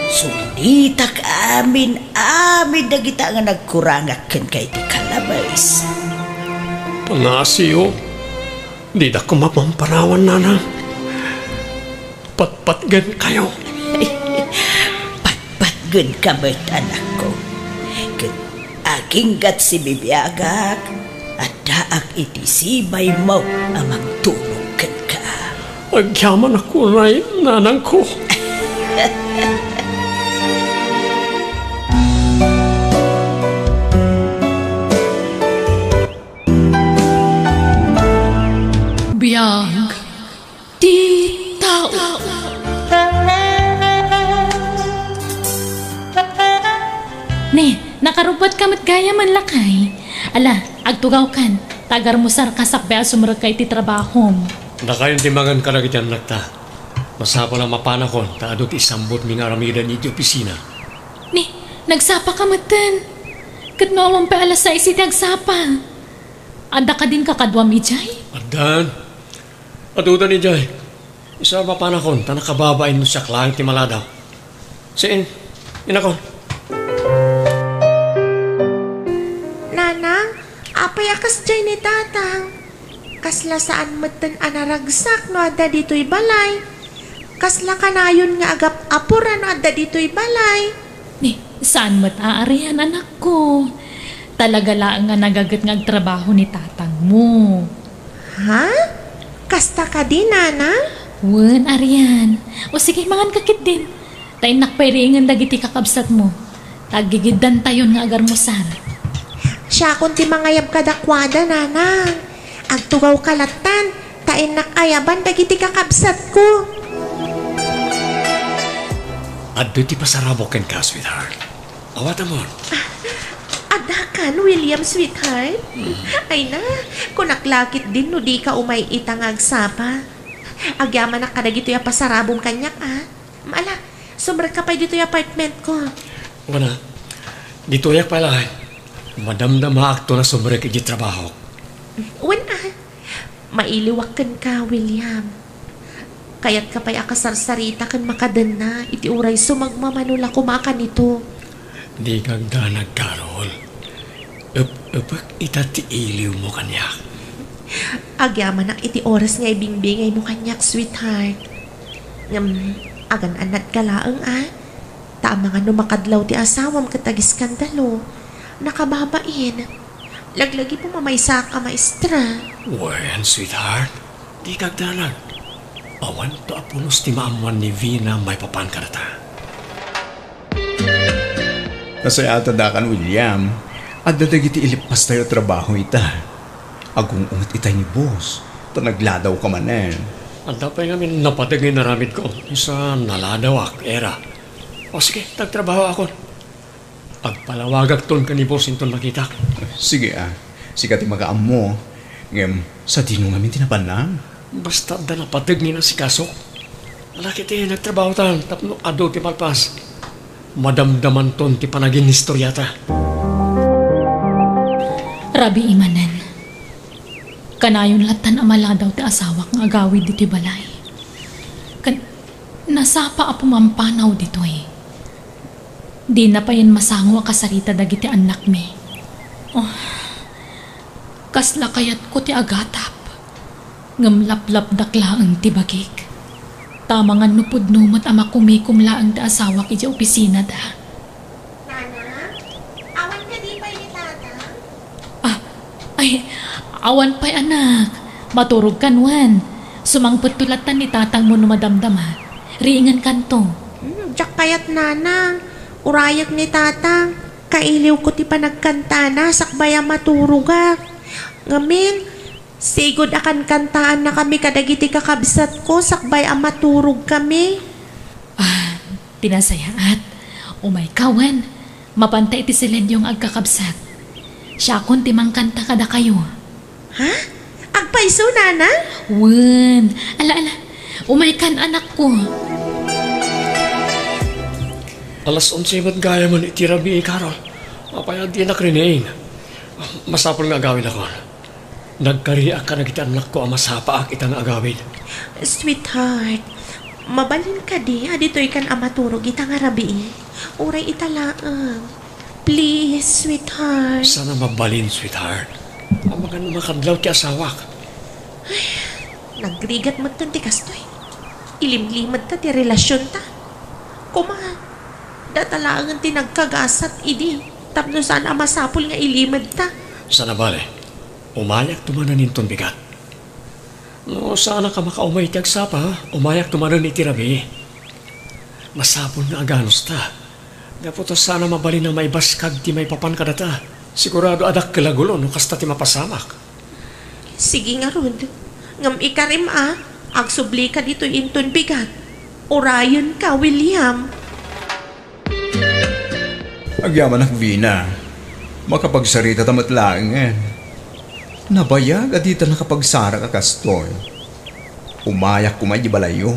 sulitak amin, amin dagita nga nagkurangak kenka iti kallabas. Pangasiyo, dida koma pampanawan, nanang. Patpatgenkayo. Patpatgenka met, anakko. Ket aginggat sibibiagak, addaak iti sibaymo a mangtulong kenka. Agyamanak unay, nanangko. Biag ti tao. Ne, nakarubbatka met gayam, lakay. Ala, agtugawkan, ta agarmusarka sakbay a sumrekka iti trabahom. Dakayon ti mangan kadagiti annakta. Masapul a mapanakon, ta adu ti isambutmi nga aramiden iti opisina. Ne, nagsapaka metten. Ket no awan pay alas sais iti agsapa. Adda kadin kakaduam idiay? Addan. Adudan idiay. Isu a mapanakon, ta nakababain no siak laeng ti maladaw. Saan, inakon. Nanang, apay a kasdiay ni Tatang? Kasla saan metten a naragsak no adda ditoy balay. Kasla kanayon nga agap-apor a no adda ditoy balay. Ni, saan met a arian, anakko. Talaga laeng a nagaget nga agtrabaho ni tatangmo. Ha? Kasta kadi, Nanang? Wen, arian. O sige, manganka ketdin. Ta innak pay riingen dagiti kakabsatmo. Ta aggigiddantayon nga agarmusar. Siakon ti mangayab kadakuada, Nanang. Agtugawka lattan, ta innak ayaban dagiti kakabsatko. Adda ti pasarabok kenka, sweetheart. Awatamon. Ah, addakan, William, sweetheart? Mm. Ay na, kunak la ketdin no dika umay ita nga agsapa. Agyamanak kadagitoy a pasarabom kaniak, a. Ala, sumrekka pay ditoy apartmentko. Wen a, ditoyak pay laeng. Madamdamaakton a sumrek iti trabahok. Wen a, mailiwak kenka, William. Kayatka pay a kasarsarita ken makadenna iti uray sumagmamano la koma a kanito. Dika agdanag, Carol. Ep-epek ita ti iliwmo kaniak. Agyamanak iti oras nga ibingbingaymo kaniak, sweetheart. Ngem, agan-annadka laeng, a? Ta amangan no makadlaw ti asawam ket agiskandalo. Nakababain. Laglagipem a maysaka, maestra. Wen, sweetheart, dika agdanag. Awanto a pulos ti maammuan ni Vina maipapan kadata. Nasayaat a dakayo, William. Adda dagiti ileppasta a trabaho ita. Agung-unget itay ni boss, ta nagladawka manen. Adda pay ngamin napateg nga inaramidko, isu a naladawak, era. O sige, ta agtrabahoakon. Agpalawagakton ken ni boss inton makitak. Sige, a. Sika ti makaammo. Ngem, sadino ngamin ti napanna? Basta adda napateg nga inasikasok. Ala ketdi, nagtrabahotan tapno adu ti malpas, madamdamanton ti panaginistoriata. Rabii manen. Kanayon lattan a maladaw ti asawak nga agawid ditoy balay. Ken nasapa a pumampanaw ditoy. Dina payen masango a kasarita dagiti annakmi. Oh, kasla kayatko ti agatap. Ngem laplapdak laeng ti bagik. Ta amangan no pudno met a makumikom laeng ti asawak idiay opisinada. Nanang, awan kadi pay ni Tatang? Ah, ay, awan pay, anak. Maturogkan wen. Sumangpetto lattan ni tatangmo no madamdama. Riingenkanto. Hmm, diak kayat, Nanang. Urayek ni Tatang. Kailiwko ti panagkantana sakbay a maturogak. Ngamin, Sigud a kankantaannakami kadagiti kakabsatko sakbay a maturogkami. Ah, ti nasayaat. Umayka wen. Mapanta iti Celine Dion nga agkakabsat. Siakon ti mangkanta kadakayo. Ha? Agpayso, nana? Wen. Ala, ala. Umaykan, anakko. Alas onse met gayamen iti rabii, Carol. Apay a dinak riniing? Masapul nga agawidakon. Nagkariak kadagiti annakko a masapaak ita nga agawid. Sweetheart, mabalin kadi a ditoykan a maturog ita nga rabii? Uray ita laeng. Please, sweetheart. Saan a mabalin, sweetheart. Amangan no makadlaw ti asawak. Ay, nagrigat metten ti kastoy. Ilimlimedta ti relasionta. Koma, data laengen ti nagkagasat idi tapno saan a masapul nga ilimedta. Saan a bale. Umayakto manen inton bigat. No, saanak a makaumay iti agsapa, umayakto manen iti rabii. Masapul nga aganusta. Gapu ta saan a mabalin a maibaskag ti maipapan kadata. Sigurado a dakkel a gulo no kasta ti mapasamak. Sige ngarud. Ngem ikarim a, agsublika ditoy inton bigat. Urayenka, William. Agyamanak, Vina. Makapagsarita ta met laengen. Nabayag a dita nakapagsarak a kastoy. Umayak koma idiay balayyo,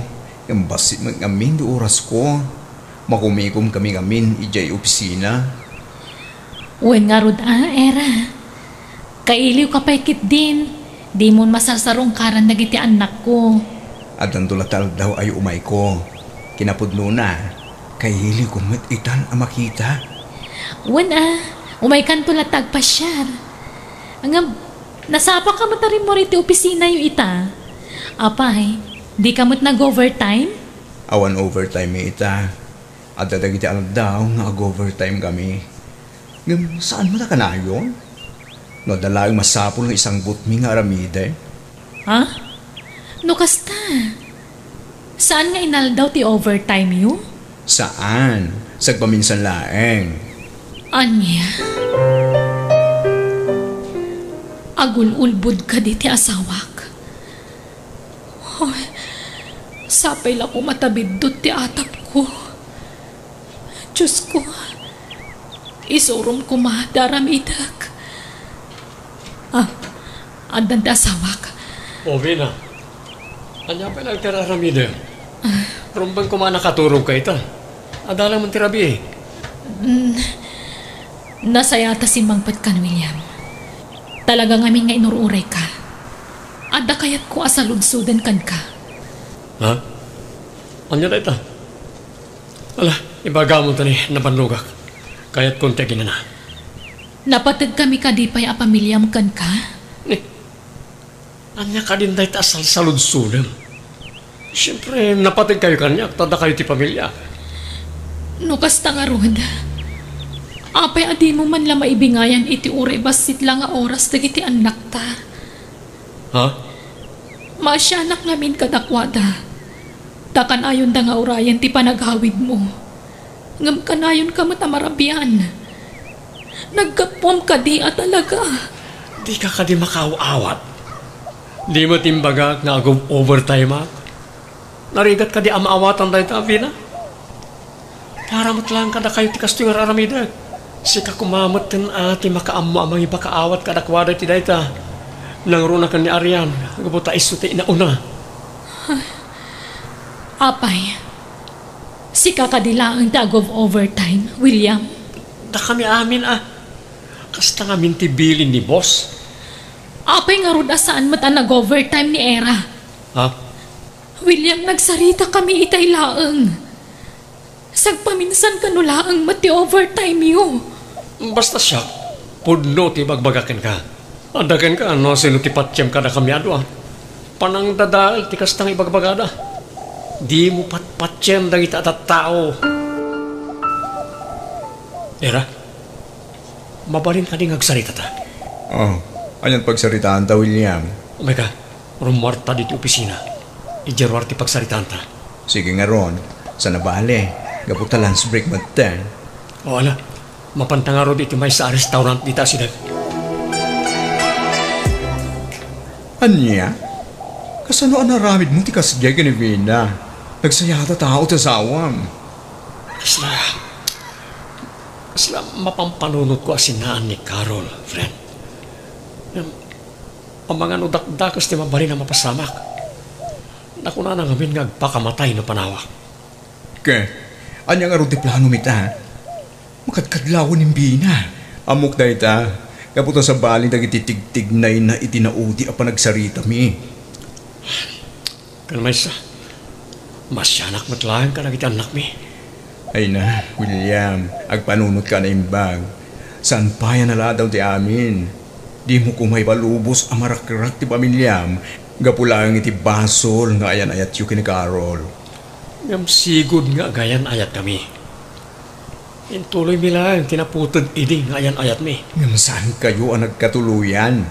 ngem bassit met ngamin ti orasko. Makumikomkami ngamin idiay opisina. Wen ngarud a, Era. Kailiwka pay ketdin, dimon masarsarungkaran dagiti annakko. Addanto la ti aldaw a umayko. Kinapudnona, kailiwko met itan a makita. Wen a, umaykanto latta agpasiar. Ngem, nasapaka met a rimmuar iti opisinayo ita. Apay, dika met nag-overtime? Awan overtime ita. Adda dagiti aldaw nga ag-overtime kami. Ngem saan met a kanayon? No adda laeng masapul nga isangbutmi nga aramiden. Ha? No kasta, saan nga inaldaw ti overtime yo? Saan. Sagpaminsan laeng. Ania? Agul-ulbod kadi ti asawak? Hoy, sapay la koma ta biddut ti atapko. Diosko, isurom koma ti aramidek. Ah, addan ti asawak. O, Vina, ania pay laeng ti ar-aramidem? Ah. Rumbeng koma a nakaturogka ita. Adda laeng ti rabii. Mm, nasayaat a simmangpet kan William. Talaga ngamin nga inur-urayka. Adda kayatko a saludsoden kenka. Ha? Ania dayta? Ala, ibagam ta ni nabannogak. Kayatkon ti aginana. Napategkami kadi pay a pamiliam kenka? Ni, ania kadin dayta a salsaludsodem? Siempre, napategkayo kaniak, ta dakayo ti pamiliak. No kasta ngarud, apay a dimo man la maibingayan iti uray bassit la nga oras dagiti annakta? Ha? Maasianak ngamin kadakuada. Ta kanayonda nga urayen ti panagawidmo. Ngem kanayonka met a marabian. Naggapuam kadi a talaga. Dika kadi makaaw-awat? Di met imbagak nga ag-overtime-ak? Narigat kadi a maawatan dayta, Vina? Para met laeng kadakayo ti kastoy nga ar-aramidek. Sika koma metten a ti makaammo a mangipakaawat kadakuada iti dayta. Nangruna ken ni Arian, gapu ta isu ti inauna. Apay, sika kadi laeng ti ag-overtime, William? Dakami amin a. Kasta ngamin ti bilin ni boss. Apay ngarud a saan met a nag-overtime ni Era? Ha? William, nagsaritakami itay laeng. Sagpaminsan kano laeng met ti overtime-yo. Basta siak, pudno ti ibagbagak kenka. Adda kenka no sino ti patiem kadakami a dua. Panangdadael ti kasta nga ibagbagada. Dimo patpatiem dagiti a tattao. Era, mabalin kadi nga agsaritata? Oh, anian pagsaritaanta, William? Umayka, rummuarta ditoy opisina. Idiay ruar ti pagsaritaanta. Sige ngarud, saan a bale, gapu ta lunch break metten. O, ala, mapanta ngarud iti maysa a restaurant dita a siudad. Ania? Kasano a naramidmo ti kasdiay ken ni Vina? Nagsayata tao ti asawam. Kasla, kasla mapampanunotko a sinaan ni Carol, friend. Ngem, amangan no dakdakes ti mabalin a mapasamak. Nakunana ngamin nga agpakamatay no panawak. Ket, ania ngarud ti planom ita? Makadkadlawen ni Vina. Ammok dayta, gapu ta sabali dagiti tigtignayna iti naudi a panagsaritami. Ken maysa, masianak met laeng kadagiti annakmi. Ay na, William, agpanunotka a naimbag. Saan pay a naladaw ti amin? Dimo koma ipalubos a marakrak ti pamiliam gapu laeng iti basol nga ayan-ayatyo ken ni Carol. Ngem sigud nga agayan-ayatkami. Intuloymi laeng ti naputeg idi nga ayan-ayatmi. Ngem saankayo a nagkatuloyan.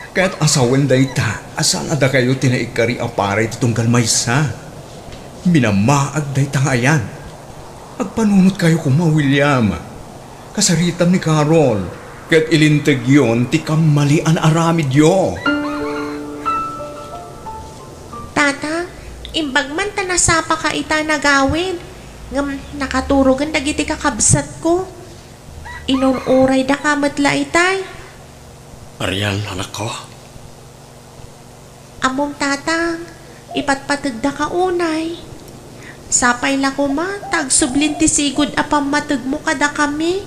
Kayat a sawen dayta a saan a dakayo ti naikkari a para iti tunggal maysa. Minamaag dayta nga ayan. Agpanunotkayo koma, William. Kasaritam ni Carol, ket ilintegyon ti kammalian a aramidyo. Tata, imbag man ta nasapaka ita nagawid, ngem nakaturogen dagiti kakabsatko. Inun-uraydaka met la itay. Arian, anakko. Ammom, Tatang, ipatpategdaka unay. Sapay la koma ta agsublin ti sigud a pammategmo kadakami.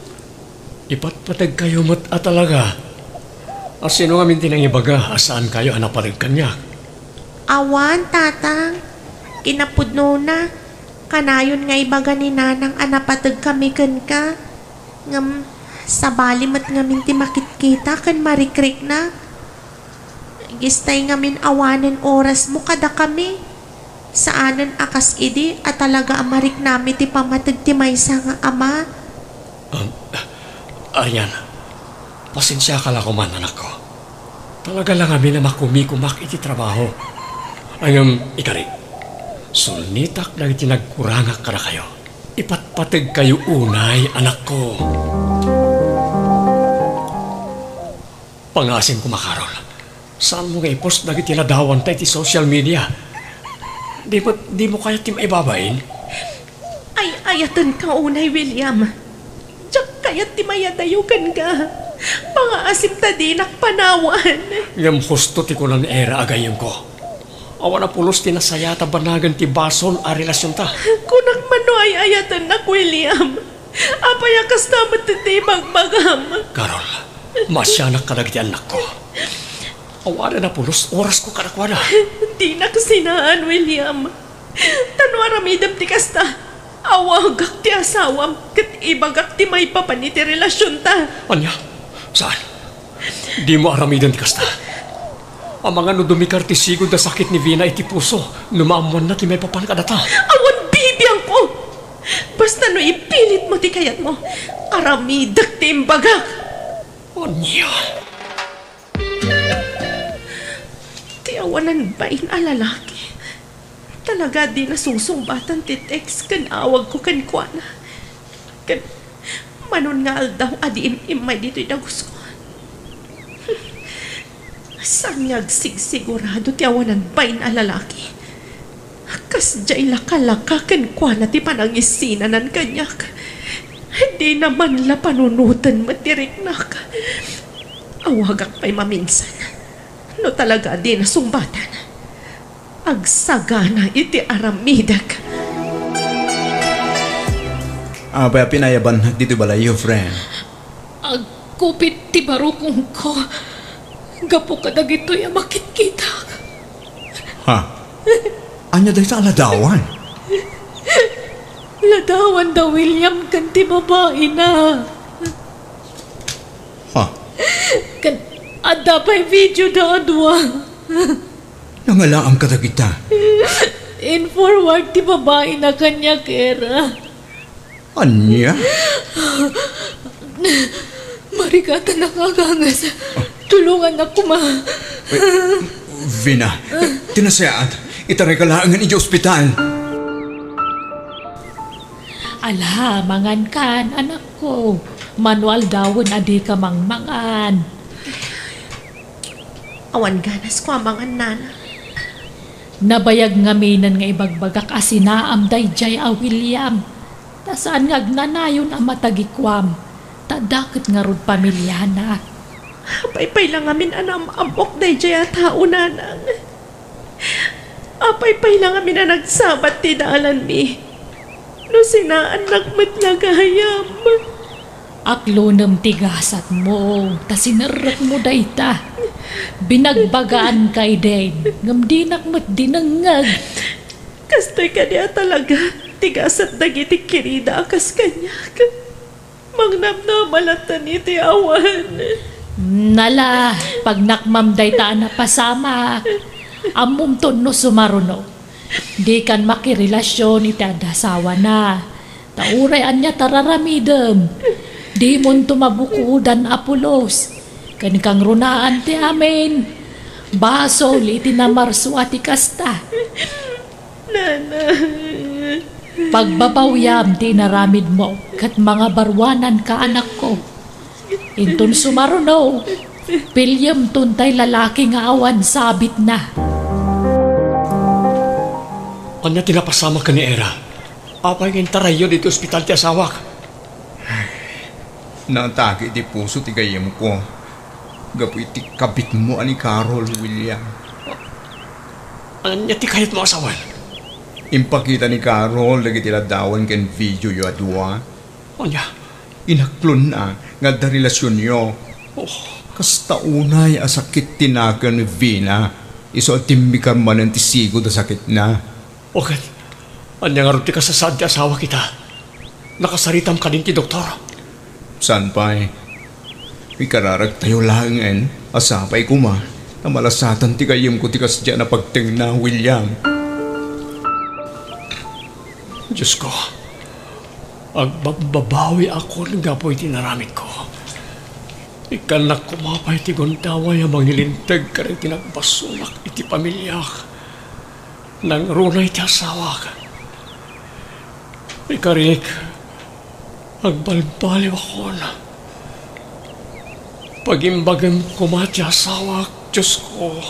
Ipatpategkayo met a talaga. A sino ngamin ti nangibaga a saankayo a napateg kaniak? Awan, Tatang. Kinapudnona, kanayon nga ibaga ni Nanang a napategkami kenka. Ngem, sabali met ngamin ti makitkita ken marikriknak. Gistay ngamin awanen orasmo kadakami. Saanen a kas idi a talaga a mariknami ti pammateg ti maysa nga ama. Um, Arian, pasensiaka la koman, anakko. Talaga la ngamin a makumikumak iti trabaho. Ngem, ikari, sulnitak dagiti nagkurangak kadakayo. Ipatpategkayo unay, anakko. Pangasim koma, Carol. Saanmo nga i-post dagiti ladawanta iti social media? Di met, dimo kayat ti maibabain? Ay-ayatenka unay, William. Diak kayat ti mayadayo kenka. Pangaasim ta dinak panawan. Ngem husto ti kuna ni Era a gayyemko. Awan a pulos ti nasayat a banagen ti basol a relasionta. Kunak man no ay-ayatennak, William. Apay a kasta met ti ibagbagam? Carol, masianak kadagiti annakko. Awanen a pulos orasko kadakuada. Dinak sinaan, William. Ta no aramidem ti kasta, awagak ti asawam ket ibagak ti maipapan iti relasionta. Ania? Saan? Dimo aramiden ti kasta. Amangan no dumikar ti sigud a sakit ni Vina iti puso no maammoanna ti maipapan kadata. Awan bibiangko! Basta no ipilitmo ti kayatmo, aramidek ti imbagak. Ania? Ti awanan bain a lalaki. Talaga a dina sungsungbatan ti text ken awagko kenkuana. Ken manon nga aldaw a di im-immay ditoy dagusko. Saan nga agsigsigurado ti awanan bain a lalaki? Kasdiay lakalaka kenkuana ti panangisinanan kaniak. Dina man la panunoten met ti riknak. Awagak pay maminsan no talaga a dina sungbatan. Agsagana iti aramidek. Apay a pinayabannak ditoy balayyo, friend? Agkupit ti barukongko gapu kadagitoy a makitkitak. Ha? Ania dayta a ladawan? Ladawan da William ken ti babaina. Ha? Ken adda pay video da a dua. Nangalaam kadagita. In-forward ti babaina kaniak, Era. Ania? Marigatanak nga agangas. Tulongannak koma. Eh, Vina, ti nasayaat, itarayka laengen idiay ospital. Ala, mangankan, anakko. Mano aldawen a dika mangmangan. Awan ganas ko a mangan, nana. Nabayag ngaminen nga ibagbagak a sinaam daydiay a William, ta saan nga agnanayon a matagikuam, ta dakket ngarud pamiliana. Apay pay la ngamin a naam-ammok daydiay a tao, nanang? Apay pay la ngamin a nagsabat ti dalanmi? No sinaannak met la gayam. Aklonem ti gasatmo, ta sinerrekmo dayta. Binagbagaanka idin, ngem dinak met dinengngeg. Kastoy kadi a talaga ti gasat dagiti kirida a kas kaniak? Mangnamnama latta iti awan. Nala, pagnakmam dayta a napasamak. Ammomton no sumaruno. Dikan makirelasion iti adda asawana. Ta uray ania ti ar-aramidem, dimonto mabukodan a pulos. Ken kangrunaan ti amin. Basol iti namarsua ti kasta. Nana. Pagbabawiam ti inaramidmo ket mangabaruananka, anakko. Inton sumaruno, piliyemton tay lalaki nga awan sabitna. Ania ti napasamak ken ni Era? Apay nga intarayyo ditoy ospital ti asawak? Naatake iti puso ti gayyemko gapu iti kabitmo a ni Carol, William. Ania ti kayatmo a sawen? Impakita ni Carol dagiti ladawan ken videoyo a dua. Ania? Inaklonna nga adda relasionyo. Oh. Kasta unay a sakit ti nakem ni Vina, isu a timmikar manen ti sigud a sakitna. O ket, ania ngarud ti kasasaad ti asawak ita? Nakasaritam kadin ti doktor? Saan pay? Ikararagtayo laengen a sapay koma ta malasatan ti gayyemko ti kasdiay a pagtengna, William. Diosko, agbabbabawiakon gapu iti inaramidko. Ikkannak koma pay ti gundaway a mangilinteg kadagiti nagbasolak iti pamiliak. Nangruna iti asawak. Ikarik, agbalbaliwakon. Pagimbagem koma ti asawak, Diosko.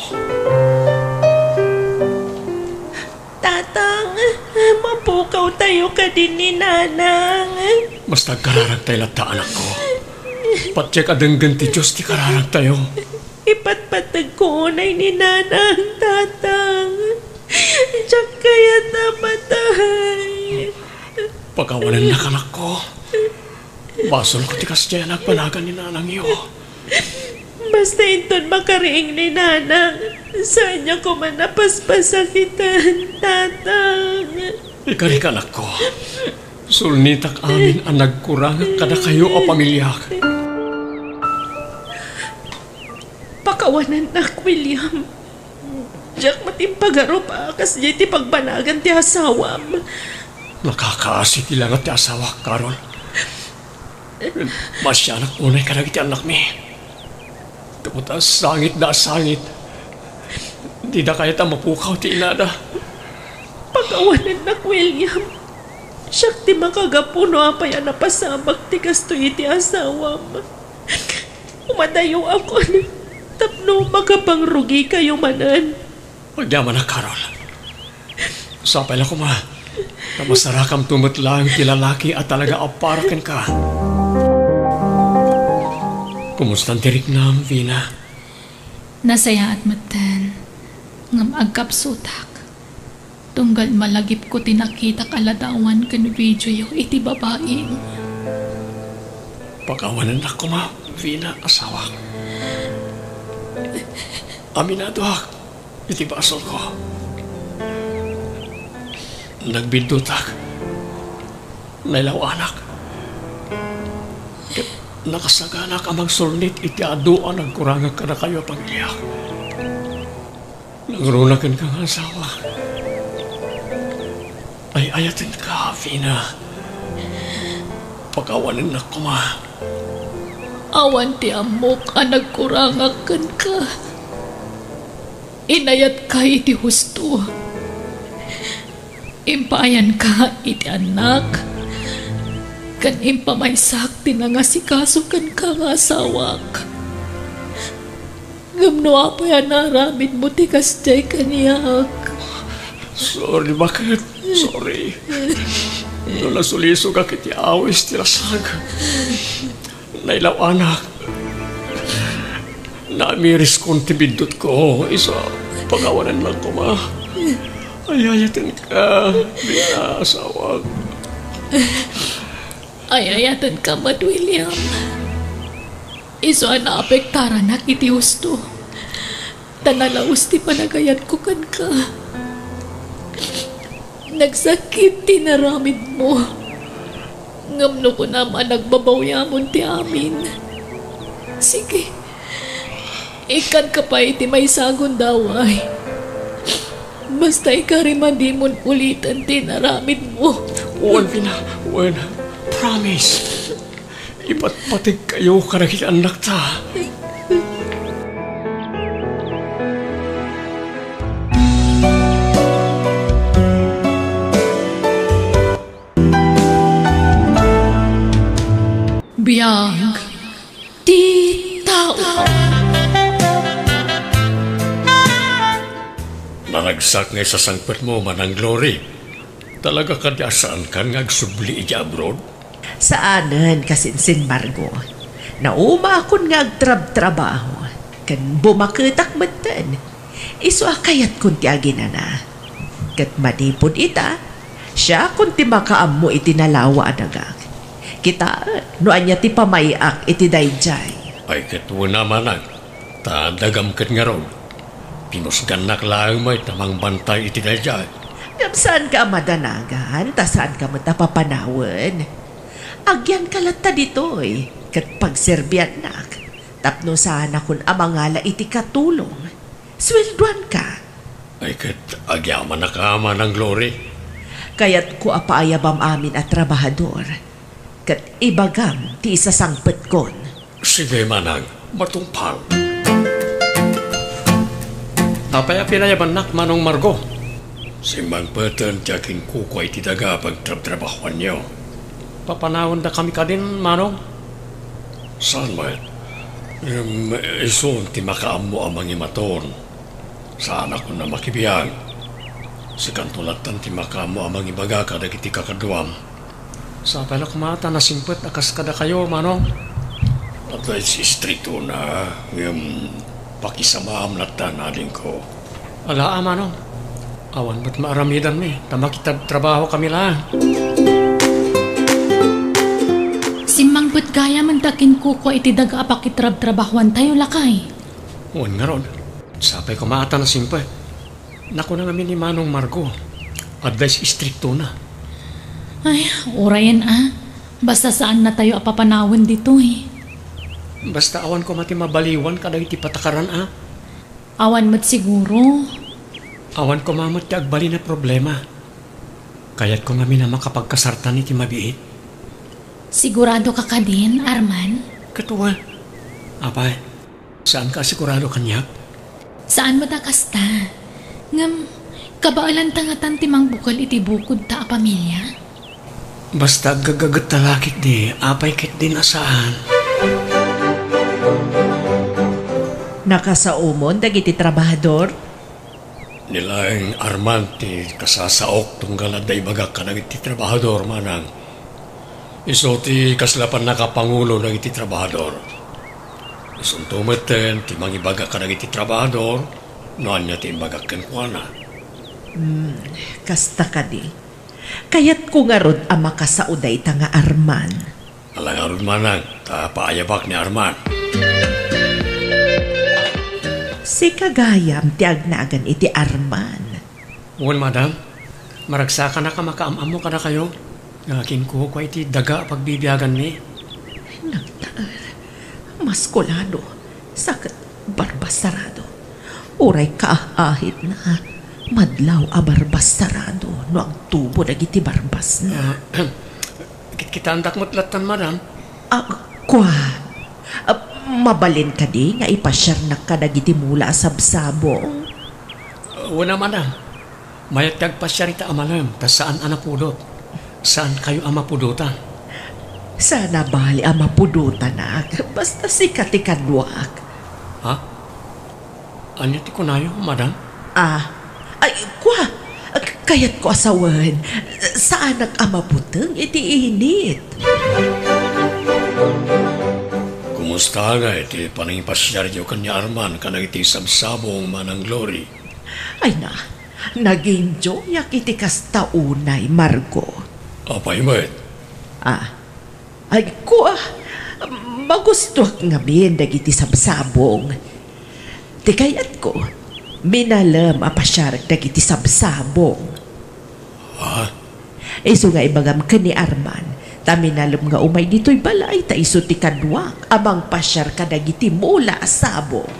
Tatang, mapukawtayo kadin ni Nanang. Basta agkararagtay latta, anakko. Patiek a denggen ti Dios ti kararagtayo. Ipatpategko unay ni Nanang, Tatang. Diak kayat a matay. Pakawanennak, anakko. Basolko ti kasdiay a nagbanagan ni nanangyo. Basta inton makariing ni Nanang, saanyo koma a paspasakitan, Tatang. Ikarik, anakko. Sulnitak amin a nagkurangak kadakayo a pamiliak. Pakawanennak, William. Diak met impagarup a kasdiay ti pagbanagan ti asawam. Nakakaasi ti langat ti asawak, Carol. Maasianak unay kadagiti annakmi. Gapu ta sangitda a sangit. Dida kayat a mapukaw ti inada. Pakawanennak, William. Siak ti makagapu no apay a napasamak ti kastoy iti asawam. Umadayoakon tapno makapangrugikayo manen. Agyamanak, Carol. Sapay la koma ta masarakamto met laeng ti lalaki a talaga a para kenka. Kumustan ti riknam, Vina? Nasayaat metten, ngem agkapsutak. Tunggal malagipko ti nakitak a ladawan ken videoyo iti babaim. Pakawanennak koma, Vina, asawak. Aminadoak iti basolko. Nagbiddutak. Nailaw-anak. Ket nakasaganak a mangsulnit iti adu a nagkurangak kadakayo a pamiliak. Nangruna kenka nga asawa. Ay-ayatenka, Vina. Pakawanennak koma. Awan ti ammok a nagkurangak kenka. Inayatka iti husto. Impaayanka iti annak. Ken impamaysak ti nangasikaso kenka nga asawak. Ngem no apay a naaramidmo ti kasdiay kaniak? Sorry, baket. Sorry. No nasulisogak iti awis ti lasag, nailaw-anak. Namiriskon ti biddutko, isu a pagawanan lang koma. Ayayatenka, Bea, asawak. Ayayatenka met, William. Isu a naapektaranak iti husto, ta nalaus ti panagayatko kenka. Nagsakit ti naramidmo. Ngem no kunam a nagbabawyamon ti amin, sige, ikkanka pay iti maysa a gundaway. Basta ikarimandimon uliten ti naramidmo. Wen, Bea, wen. Promise. Ipatpategkayo kadagiti annakta. Biag ti tao. Naragsak nga isasangpetmo, Manang Glory. Talaga kadi a saankan nga agsubli idiay abroad? Saanen, Kasinsin Margo. Naumaakon nga agtrabtrabaho, ken bumaketak metten. Isu a kayatkon ti aginana. Ket manipud ita, siakon ti makaammo iti nalawa a dagak. Kitaem no ania ti pamay-ak iti daydiay. Ay, ket wen a, Manang. Ta dagam ket ngarud, pinusgannak laeng met a mangbantay iti daydiay. Ngem saanka a madanagan, ta saanka met a papanawen. Agyanka latta ditoy, ket pagserbiannak, tapno saanakon a mangala iti katulong. Sueldoanka. Ay, ket agyamanak a, Manang Glory. Kayatko a paayabam amin a trabahador, ket ibagam ti isasangpetkon. Sige, Manang, matungpal. Apay a pinayabannak, Manong Margo? Simmangpeten ti akinkukua iti daga a pagtrabtrabahoanyo. Papanawendakami kadin, Manong? Saan met? Ngem isun ti makaammo a mangimaton. Saanakon a makibiag. Sikanto lattan ti makaammo a mangibaga kadagiti kakaduam. Sapay la koma ta nasingpet a kas kadakayo, Manong. Adda iti istriktona, ngem pakisamaam lattan, adingko. Ala a, Manong. Awan met maaramidanmi, ta makitrabtrabahokami laeng. Simmangpet gayam ta kinkukua iti daga a pakitrabtrabahoantayo, lakay. Wen ngarud, sapay koma a ta nasingpet. Nakuna ngamin ni Manong Margo, adda iti istriktona. Ay, urayen a. Basta saannatayo a papanawen ditoy. Basta awan koma ti mabaliwan kadagiti patakaran a. Awan met siguro. Awan koma met ti agbalin a problema. Kayatko ngamin a makapagkasartan iti mabiit. Siguradoka kadin, Arman? Ket wen. Apay, saanka a sigurado kaniak? Saan met a kasta. Ngem, kabaelanta ngatan ti mangbukel iti bukodta a pamilia? Basta aggagagetta la ketdi, apay ketdin a saan. Nakasaomon dagiti trabahador? Ni laeng Arman ti kasasaok tunggal adda ibagak kadagiti trabahador, Manang. Isu ti kasla pannakapangulo dagiti trabahador. Isunto metten ti mangibaga kadagiti trabahador no ania ti imbagak kenkuana. Hmm, kasta kadi. Kayatko ngarud a makasao dayta nga Arman. Ala ngarud, Manang, ta paayabak ni Arman. Sika gayam ti agnagan iti Arman. Wen, madam, maragsakanak a makaam-ammo kadakayo nga kinkukua iti daga a pagbibiaganmi. Nagtaer, maskulado, sa ket barbasarado. Uray kaah-ahitna, madlaw a barbasarado no agtubo dagiti barbasna. Ah, kitkitaendak met lattan, madam. Ah, kua, ah, mabalin kadi nga ipasiarnak kadagiti mula a sabsabong? Wen a, madam. Mayat ti agpasiar ita a malem, ta saan a napudot. Saankayo a mapudotan. Saan a bali a mapudotanak, basta sika ti kaduak. Ha? Ania ti kunayo, madam? Ah, ay, kua, k-, kayatko a sawen, saanak a mabuteng iti init. Kumusta ngay ti panangipasiaryo ken ni Arman kadagiti sabsabong, Manang Glory? Ay na, nag-enjoyak iti kasta unay, Margo. Apay met? Ah, ay, kua, magustuak ngamin dagiti sabsabong. Ti kayatko, minalem a pasiarek dagiti sabsabong. Ha? Isu nga ibagam ken ni Arman, ta minalem nga umay ditoy balay ta isu ti kaduak a mangpasiar kadagiti mula a sabong.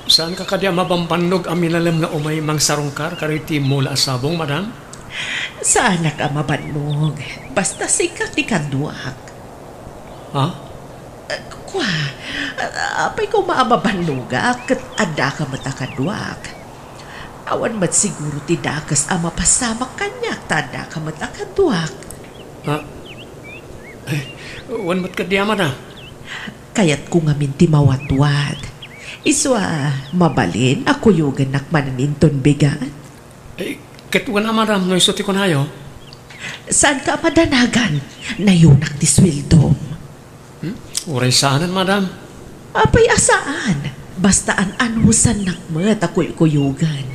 Saanka kadi a mabambannog a minalem nga umay mangsarungkar kadagiti mula a sabong, madam? Saanak a mabannog. Basta sika ti kaduak. Ha? Kua, apay koma a mabannogak ket addaka met a kaduak? Awan met siguro ti dakes a mapasamak kaniak ta addaka met a kaduak. Ah, eh, wen met kadi a madam? Kayatko ngamin ti mawatwat. Isu a, mabalin a kuyogennak manen inton bigat? Eh, ket wen a madam, no isu ti kunayo? Saanka a madanagan? Nayunak ti sueldom. Hmm? Uray saanen, madam. Apay a saan? Basta an-anusannak met a kuykuyogen.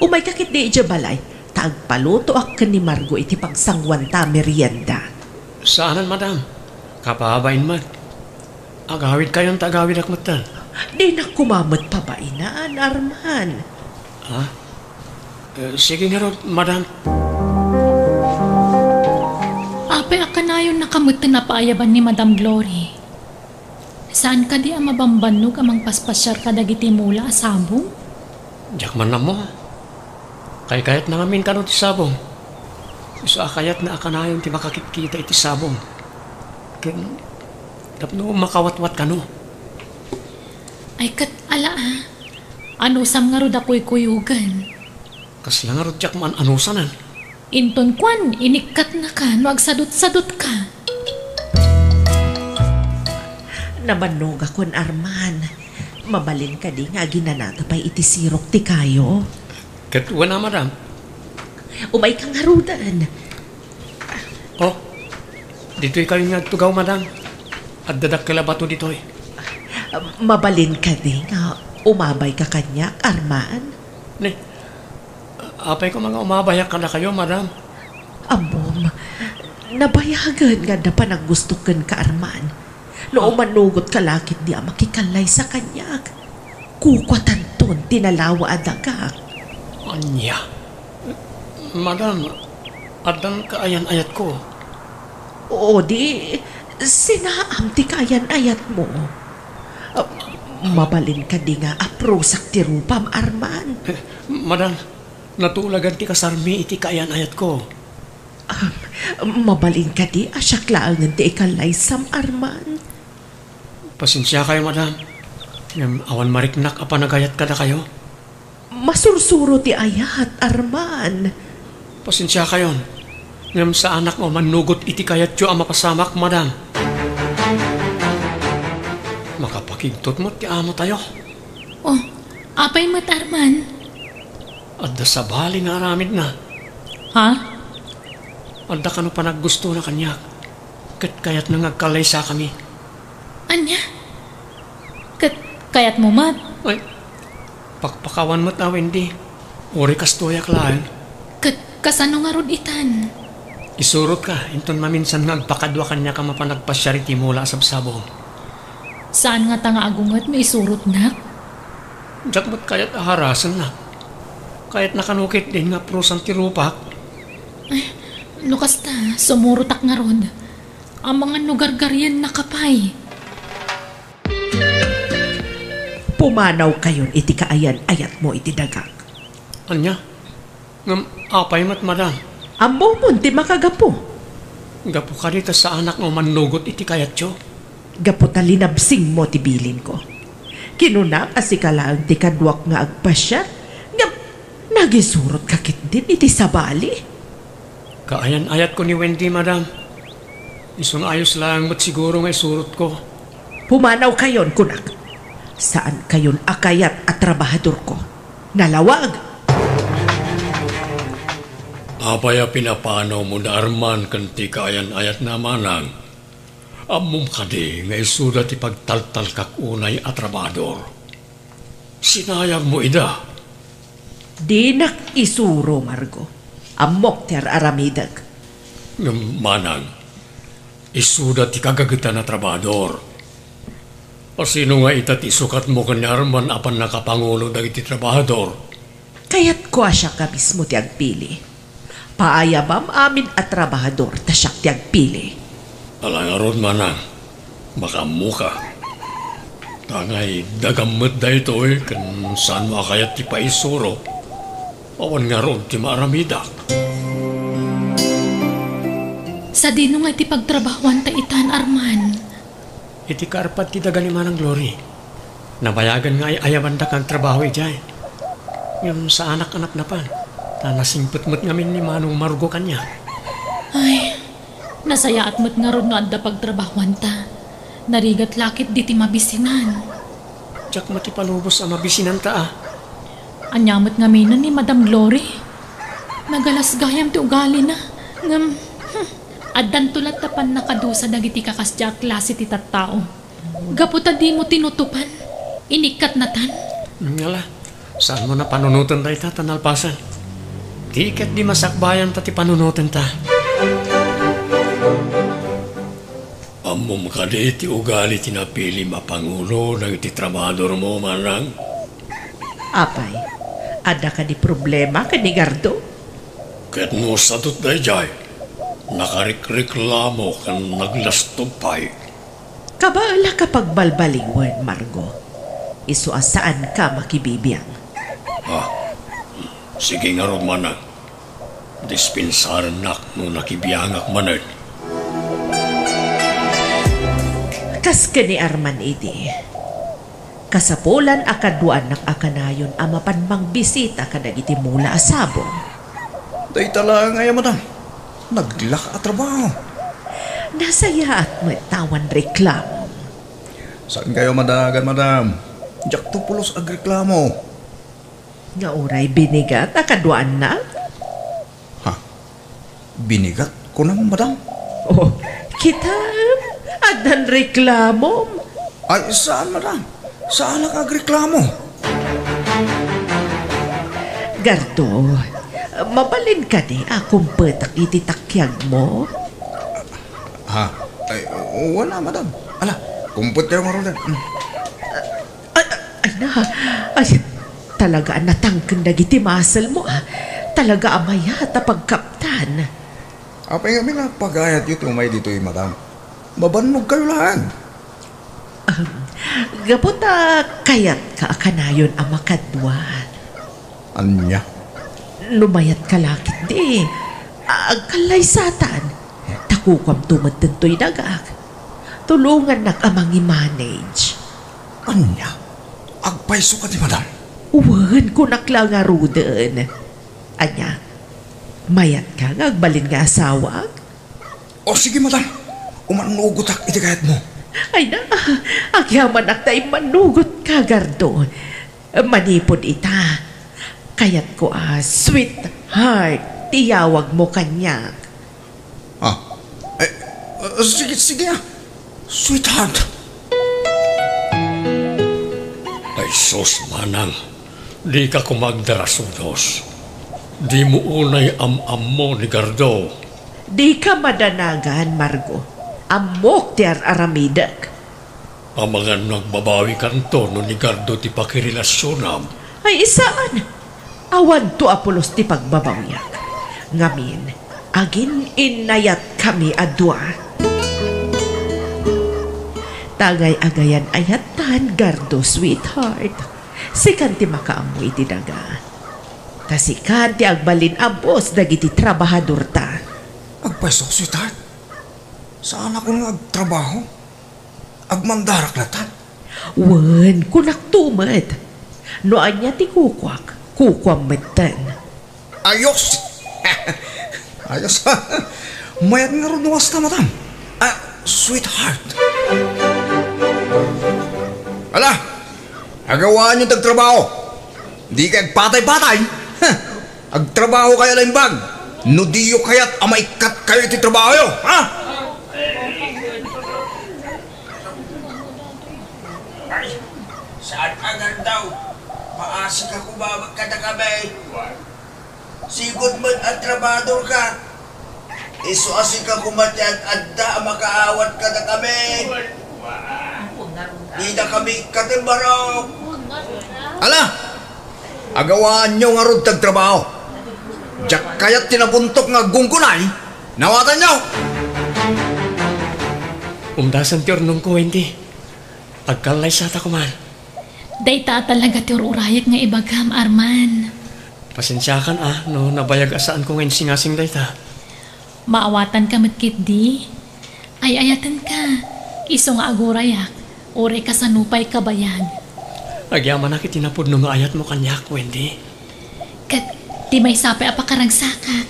Umayka ketdi idiay balay, ta agpalutoak ken ni Margo iti pagsanguanta a merienda. Saanen, madam. Kababain met. Agawidkayon ta agawidak metten. Dinak koma met pabainan, Arman. Ha? Eh, sige ngarud, madam. Apay a kanayonnaka metten a paayaban ni Madam Glory? Saan kadi a mabambannog a mangpaspasiar kadagiti mula a sabong? Diak man ammo. Kaykayatna ngamin kano ti sabong. Isu a kayatna a kanayon ti makakitkita iti sabong. Ken tapno makawatwat kano. Ay, ket ala, a. Anusam ngarud a kuykuyogen. Kasla ngarud diak maan-anusanen. Inton kuan, inikkatnaka no agsadutsadutka. Nabannogakon, Arman. Mabalin kadi nga aginanata pay iti sirok ti kayo? Ket wen a, madam. Umayka ngaruden. Oh, ditoy kayo nga agtugaw, madam. Adda dakkel a bato ditoy. Mabalin kadi nga umabayka kaniak, Arman? Ni, apay koma nga umabayak kadakayo, madam? Ammom, nabayagen nga adda panaggusto kenka, Arman. No umanugotka la ketdi a makikallaysa kaniak, kukuatanton ti nalawa a dagak. Ania? Madam, addan kaayan-ayatko. O di, sinaam ti kaayan-ayatmo. Ah, mabalin kadi nga aprusak ti rupam, Arman? Eh, madam, natulagan ti kasarmi iti kaayan-ayatko. Ah, mabalin kadi a siak laengen ti ikallaysam, Arman? Pasensiakayo, madam. Ngem awan mariknak a panagayat kadakayo. Masursuro ti ayat, Arman. Pasensiakayon. Ngem saanak nga umannugot iti kayatyo a mapasamak, madam. Makapakigtot met ti amotayo. Oh, apay met, Arman? Adda sabali nga aramidna. Ha? Adda kano panaggustona kaniak, ket kayatna nga agkallaysakami. Ania? Ket kayatmo met? Ay, pakpakawan met a, Wendy. Uray kastoyak laeng. Ket kasano ngarud itan? Isurotka, inton maminsan nga agpakadua kaniak a mapan agpasiar iti mula a sabsabong. Saan ngata nga agunget no isurotnak? Diak met kayat a harasennak. Kayatna kano ketdin nga aprusan ti rupak. Ay, no kasta, sumurotak ngarud. Amangan no gargariennaka pay. Pumanawkayon iti kaayan-ayatmo iti dagak. Ania? Ngem apay met, madam? Ammomon ti makagapu. Gapu kadi ta saanak nga umannugot iti kayatyo? Gapu ta linabsingmo ti bilinko. Kinunak a sika laeng ti kaduak nga agpasiar, ngem nagisurotka ketdin iti sabali. Kaayan-ayatko ni Wendy, madam. Isu nga ayos laeng met siguro nga isurotko. Pumanawkayon, kunak. Saankayon a kayat a trabahadorko. Nalawag! Apay a pinapanawmo da Arman ken ti kaayan-ayatna, Manang? Ammom kadi nga isuda ti pagtaltalkak unay a trabahador? Sinayangmo ida. Dinak isuro, Margo. Ammok ti ar-aramidek. Ngem, Manang, isuda ti kagagetan a trabahador. Asino nga ita ti isukatmo ken ni Arman a pannakapangulo dagiti trabahador? Kayatko a siak a mismo ti agpili. Paayabam amin a trabahador ta siak ti agpili. Ala ngarud, Manang, makaammoka. Tangay dagam met daytoy ken saanmo a kayat ti paisuro. Awan ngarud ti maaramidak. Sadino nga iti pagtrabahuanta itan, Arman? Iti kaarpad ti daga ni Manang Glory. Nabayagan nga ay-ayabandak nga agtrabaho idiay. Ngem saanak a napnapan, ta nasingpet met ngamin ni Manong Margo kaniak. Ay, nasayaat met ngarud no adda pagtrabahuanta. Narigat la ketdi ti mabisinan. Diak met ipalubos a mabisinanta, a. Ania met ngaminen ni Madam Glory? Nagalas gayam ti ugalina. Ngem, hmm, addanto latta pannakadusa dagiti kakasdia a klase ti tattao. Gapu ta dimo tinutopan, inikkatnatan. Ngala, saanmo a panunoten dayta ta nalpasen? Ti ket di masakbayanta ti panunotenta. Ammom kadi ti ugali ti napilim a pangulo dagiti trabahadormo, Manang? Apay, adda kadi problema ken ni Gardo? Ket no sadut daydiay, nakarikreklamo ken naglastog pay. Kabaelak a pagbalbaliwen, Margo. Isu a saanka makibibiang. Ah, sige ngarud, Manang. Dispensarennak no nakibiangak manen. Kas ken ni Arman idi, kasapulan a kaduaannak a kanayon a mapan mangbisita kadagiti mula a sabong. Dayta laeng aya, madam. Naglaka a trabaho. Nasayaat met ta awan reklamom. Saankayo madanagan, madam. Diakto pulos agreklamo. Nga uray binigat a kaduaannak? Ha? Binigat, kunam, madam? Oh, kitam, addan reklamom. Ay, saan, madam? Saanak agreklamo? Gardo, mabalin kadi a kumpetak iti takyagmo? Ha? Ay, wen a, madam. Ala, kumpetkayo ngaruden. Mm. Ay, ay na, ay, talaga a natangken dagiti muscle mo, ah. Talaga a mayat a pagkaptan. Apay ngamin a pagayatyo ti umay ditoy, madam? Mabannogkayo laeng. Um, gapu ta kayatka a kanayon a makadua. Ania? No mayatka la ketdi, agkallaysatan, ta kukuamto met ditoy dagak. Tulongannak a mangi-manage. Ania? Agpayso kadi, madam? Wen, kunak la ngaruden. Ania? Mayatka nga agbalin nga asawak? O, sige, madam. Umannugotak iti kayatmo. Ay na, agyamanak ta immannugotka, Gardo. Manipud ita, kayatko a sweetheart ti iyawagmo kaniak. Ah, eh, eh, sige, sige, ah. Sweetheart. Ay sus, Manang, dika koma agdarasudos. Dimo unay am-ammo ni Gardo. Dika madanagan, Margo. Ammok ti ar-aramidek. Amangan no agbabawikanto no ni Gardo ti pakirelasionam. Ay, saan? Awanto a pulos ti pagbabawiak. Ngamin, agin-innayatkami a dua. Tangay agayan-ayattan, Gardo, sweetheart. Sikan ti makaammo iti daga. Ta sikan ti agbalin a boss dagiti trabahadorta. Agpayso, sweetheart. Saanakon nga agtrabaho? Agmandarak latta? Wen, kunakto met. No ania ti kukuak, kukuam metten. Ayos! Ayos. Mayat ngarud no kasta, madam. Ah, sweetheart. Ala, Agawaanyo ti agtrabaho. Dikay agpatay-patay. Huh. Agtrabaho kayo a naimbag. No diyo kayat a maikkat kayo iti trabahoyo, ha? Ay, saan ka, Gardo? Maasik a kumawag ka na kami. Sigud met a trabahador ka. Isu a sika koma ti ad-adda a makaawat kadakami. Dida kami ikkat ti barok. Ala, agawaanyo ngarud ti agtrabaho. Diak kayat ti nabuntok nga aggunggunay. Nawatanyo. Umdasen ti urnongko, Wendy. Agkallaysata koman. Dayta a talaga ti ur-urayek nga ibagam, Arman. Pasensiakan a no nabayag a saanko nga insingasing dayta. Maawatanka met ketdi. Ay-ayatenka. Isu nga agurayak, uray kasano pay kabayag. Agyamanak iti napudno nga ayatmo kaniak, Wendy. Ket ti maysa pay a pakaragsakak,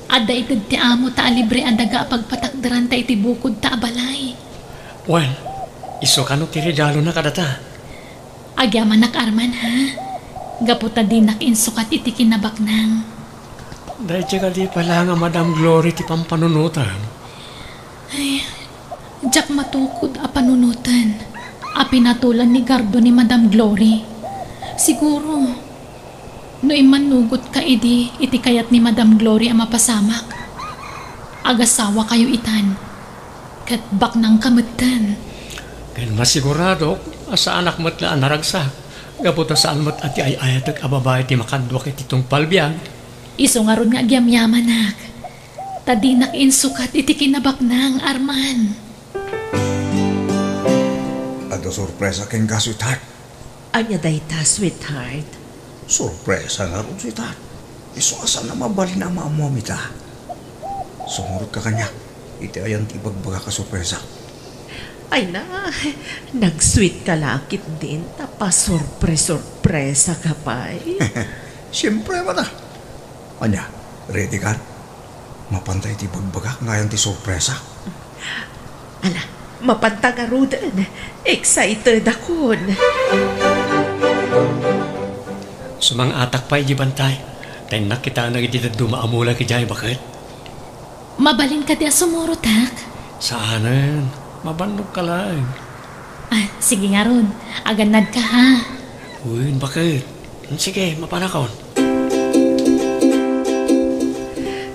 adda ited ti amo ta alibre a daga a pagpatakderanta iti bukodta a balay. Wen, isu kano ti regalona kadata? Agyamanak, Arman, ha? Gapu ta dinak insukat iti kinabaknang. Daydiay kadi pay la nga Madam Glory ti pampanunotem? Ay, diak matukod a panunoten a pinatolan ni Gardo ni Madam Glory. Siguro, no immannugotka idi iti kayat ni Madam Glory a mapasamak, agasawakayo itan. Ket baknangka metten. Ken masiguradok a saanak met la a naragsak, gapu ta saan met a ti ay-ayatek a babai ti makaduak iti tungpal biag. Isu ngarud nga agyamyamanak, ta dinak insukat iti kinabaknang, Arman. Adda sorpresa kenka, sweetheart. Ania dayta, sweetheart? Sorpresa ngarud, sweetheart. Isu a saan a mabalin a maammuam ita. Sumurotka kaniak iti ayan ti ibagbagak a sorpresa. Ay na, nag-sweet ka la ketdin ta pasorpre-sorpresa ka pay. Siempre, mata. Ania, ready ka? Mapanta iti bagbagak nga ayan ti sorpresa. Ala, mapanta ngaruden. Excited akon. Sumang-atak pay idiay bantay. Ta innak kitaen dagiti dadduma a mulak idiay, baket. Mabalin kadi a sumurotak? Saanen. Mabannogka laeng. Ah, sige ngarud. Agannadka, ha? Wen, baket. Sige, mapanakon.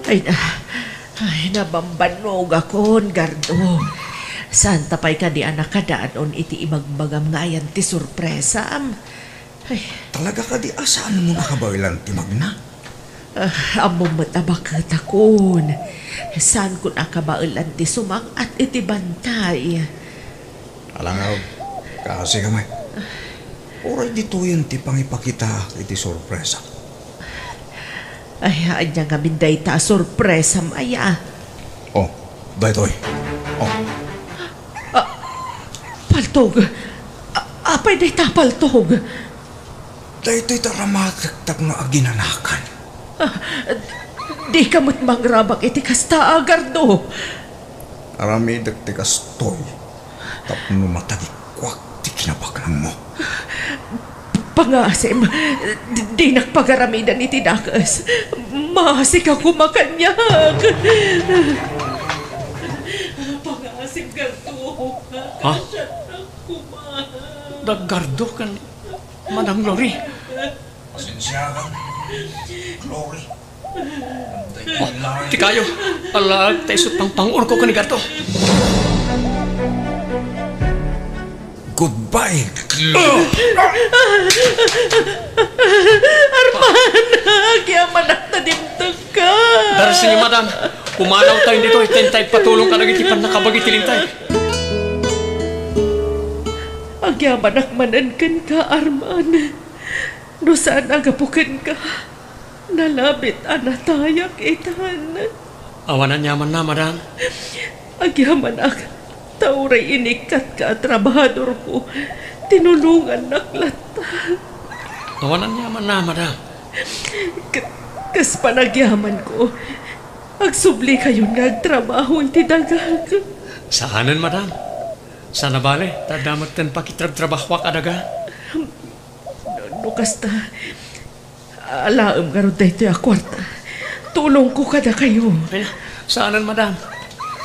Ay na, ay, nabambannogakon, Gardo. Saanta pay kadi a nakadanon iti ibagbagam nga ayan ti sorpresam? Ay. Talaga kadi a saanmo a kabaelan ti magna? Ah, ammom met a baketakon. Saankon a kabaelan ti sumang-at iti bantay. Ala ngarud, kaasi ka met. Uray ditoyen ti pangipakitaak iti sorpresa. Ay, ania ngamin dayta a sorpresam aya? Oh, daytoy. Oh. Ah, paltog. A-, apay dayta a paltog? Daytoy ti aramatek tapno aginanakan. Ah, dika met mangrabak iti kasta, Gardo. Aramidek ti kastoy tapno matagikuak ti kinabaknangmo. Pangngaasim, di-, dinak pagaramiden iti dakes. Maasika koma kaniak. Pangngaasim, Gardo. Ha? Kaasiatak koma. Da Gardo ken Madam Glory. Pasensiakan, Glory. Ti kayo, alaek ta isu ti pangpang-urko ken ni Gardo. Goodbye, Glory. Arman, agyamanak ta dimtengka. Darasimi, madam. Pumanawtayo ditoy, ta intayo ipatulong kadagiti pannakabagi ti lintay. Agyamanak manen kenka, Arman. No saan a gapu kenka, nalabit a natayak itan. Awan aniamanna, madam. Agyamanak, ta uray inikkatka a trabahadorko, tinulongannak latta. Awan aniamanna, madam. K-, kas panagyamanko, agsublikayon nga agtrabaho iti dagak. Saanen, madam. Saan a bale, ta adda metten pakitrabtrabahoak a daga. No kasta, alaem ngarud daytoy a kuarta. Tulongko kadakayo. Ay, saanen, madam.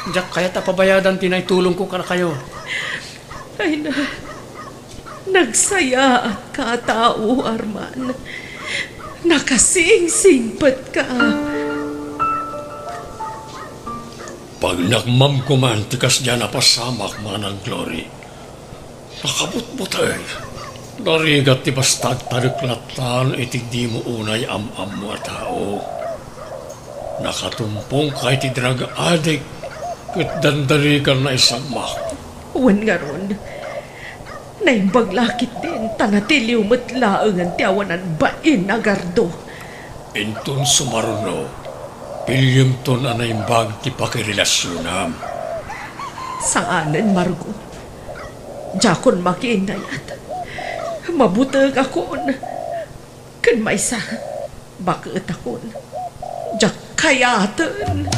Diak kayat a pabayadan ti naitulongko kadakayo. Ay na, nagsayaatka a tao, Arman. Nakasingsingpetka. Pagnakmam koman ti kasdiay a napasamak, Manang Glory. Nakabutbuteng. Narigat ti basta agtalek latta iti dimo unay am-ammo a tao. Nakatumpongka iti drug addict ket dandani ka naisagmak. Wen ngarud, naimbag la ketdin ta natiliw met laengen ti awanan bain a gardo. Inton sumaruno, pillemton a naimbag ti pakirelasionam. Saanen, Margo. Diakon makiinnayat. Mabutengakon. Ken maysa, baketakon. Diak kayaten.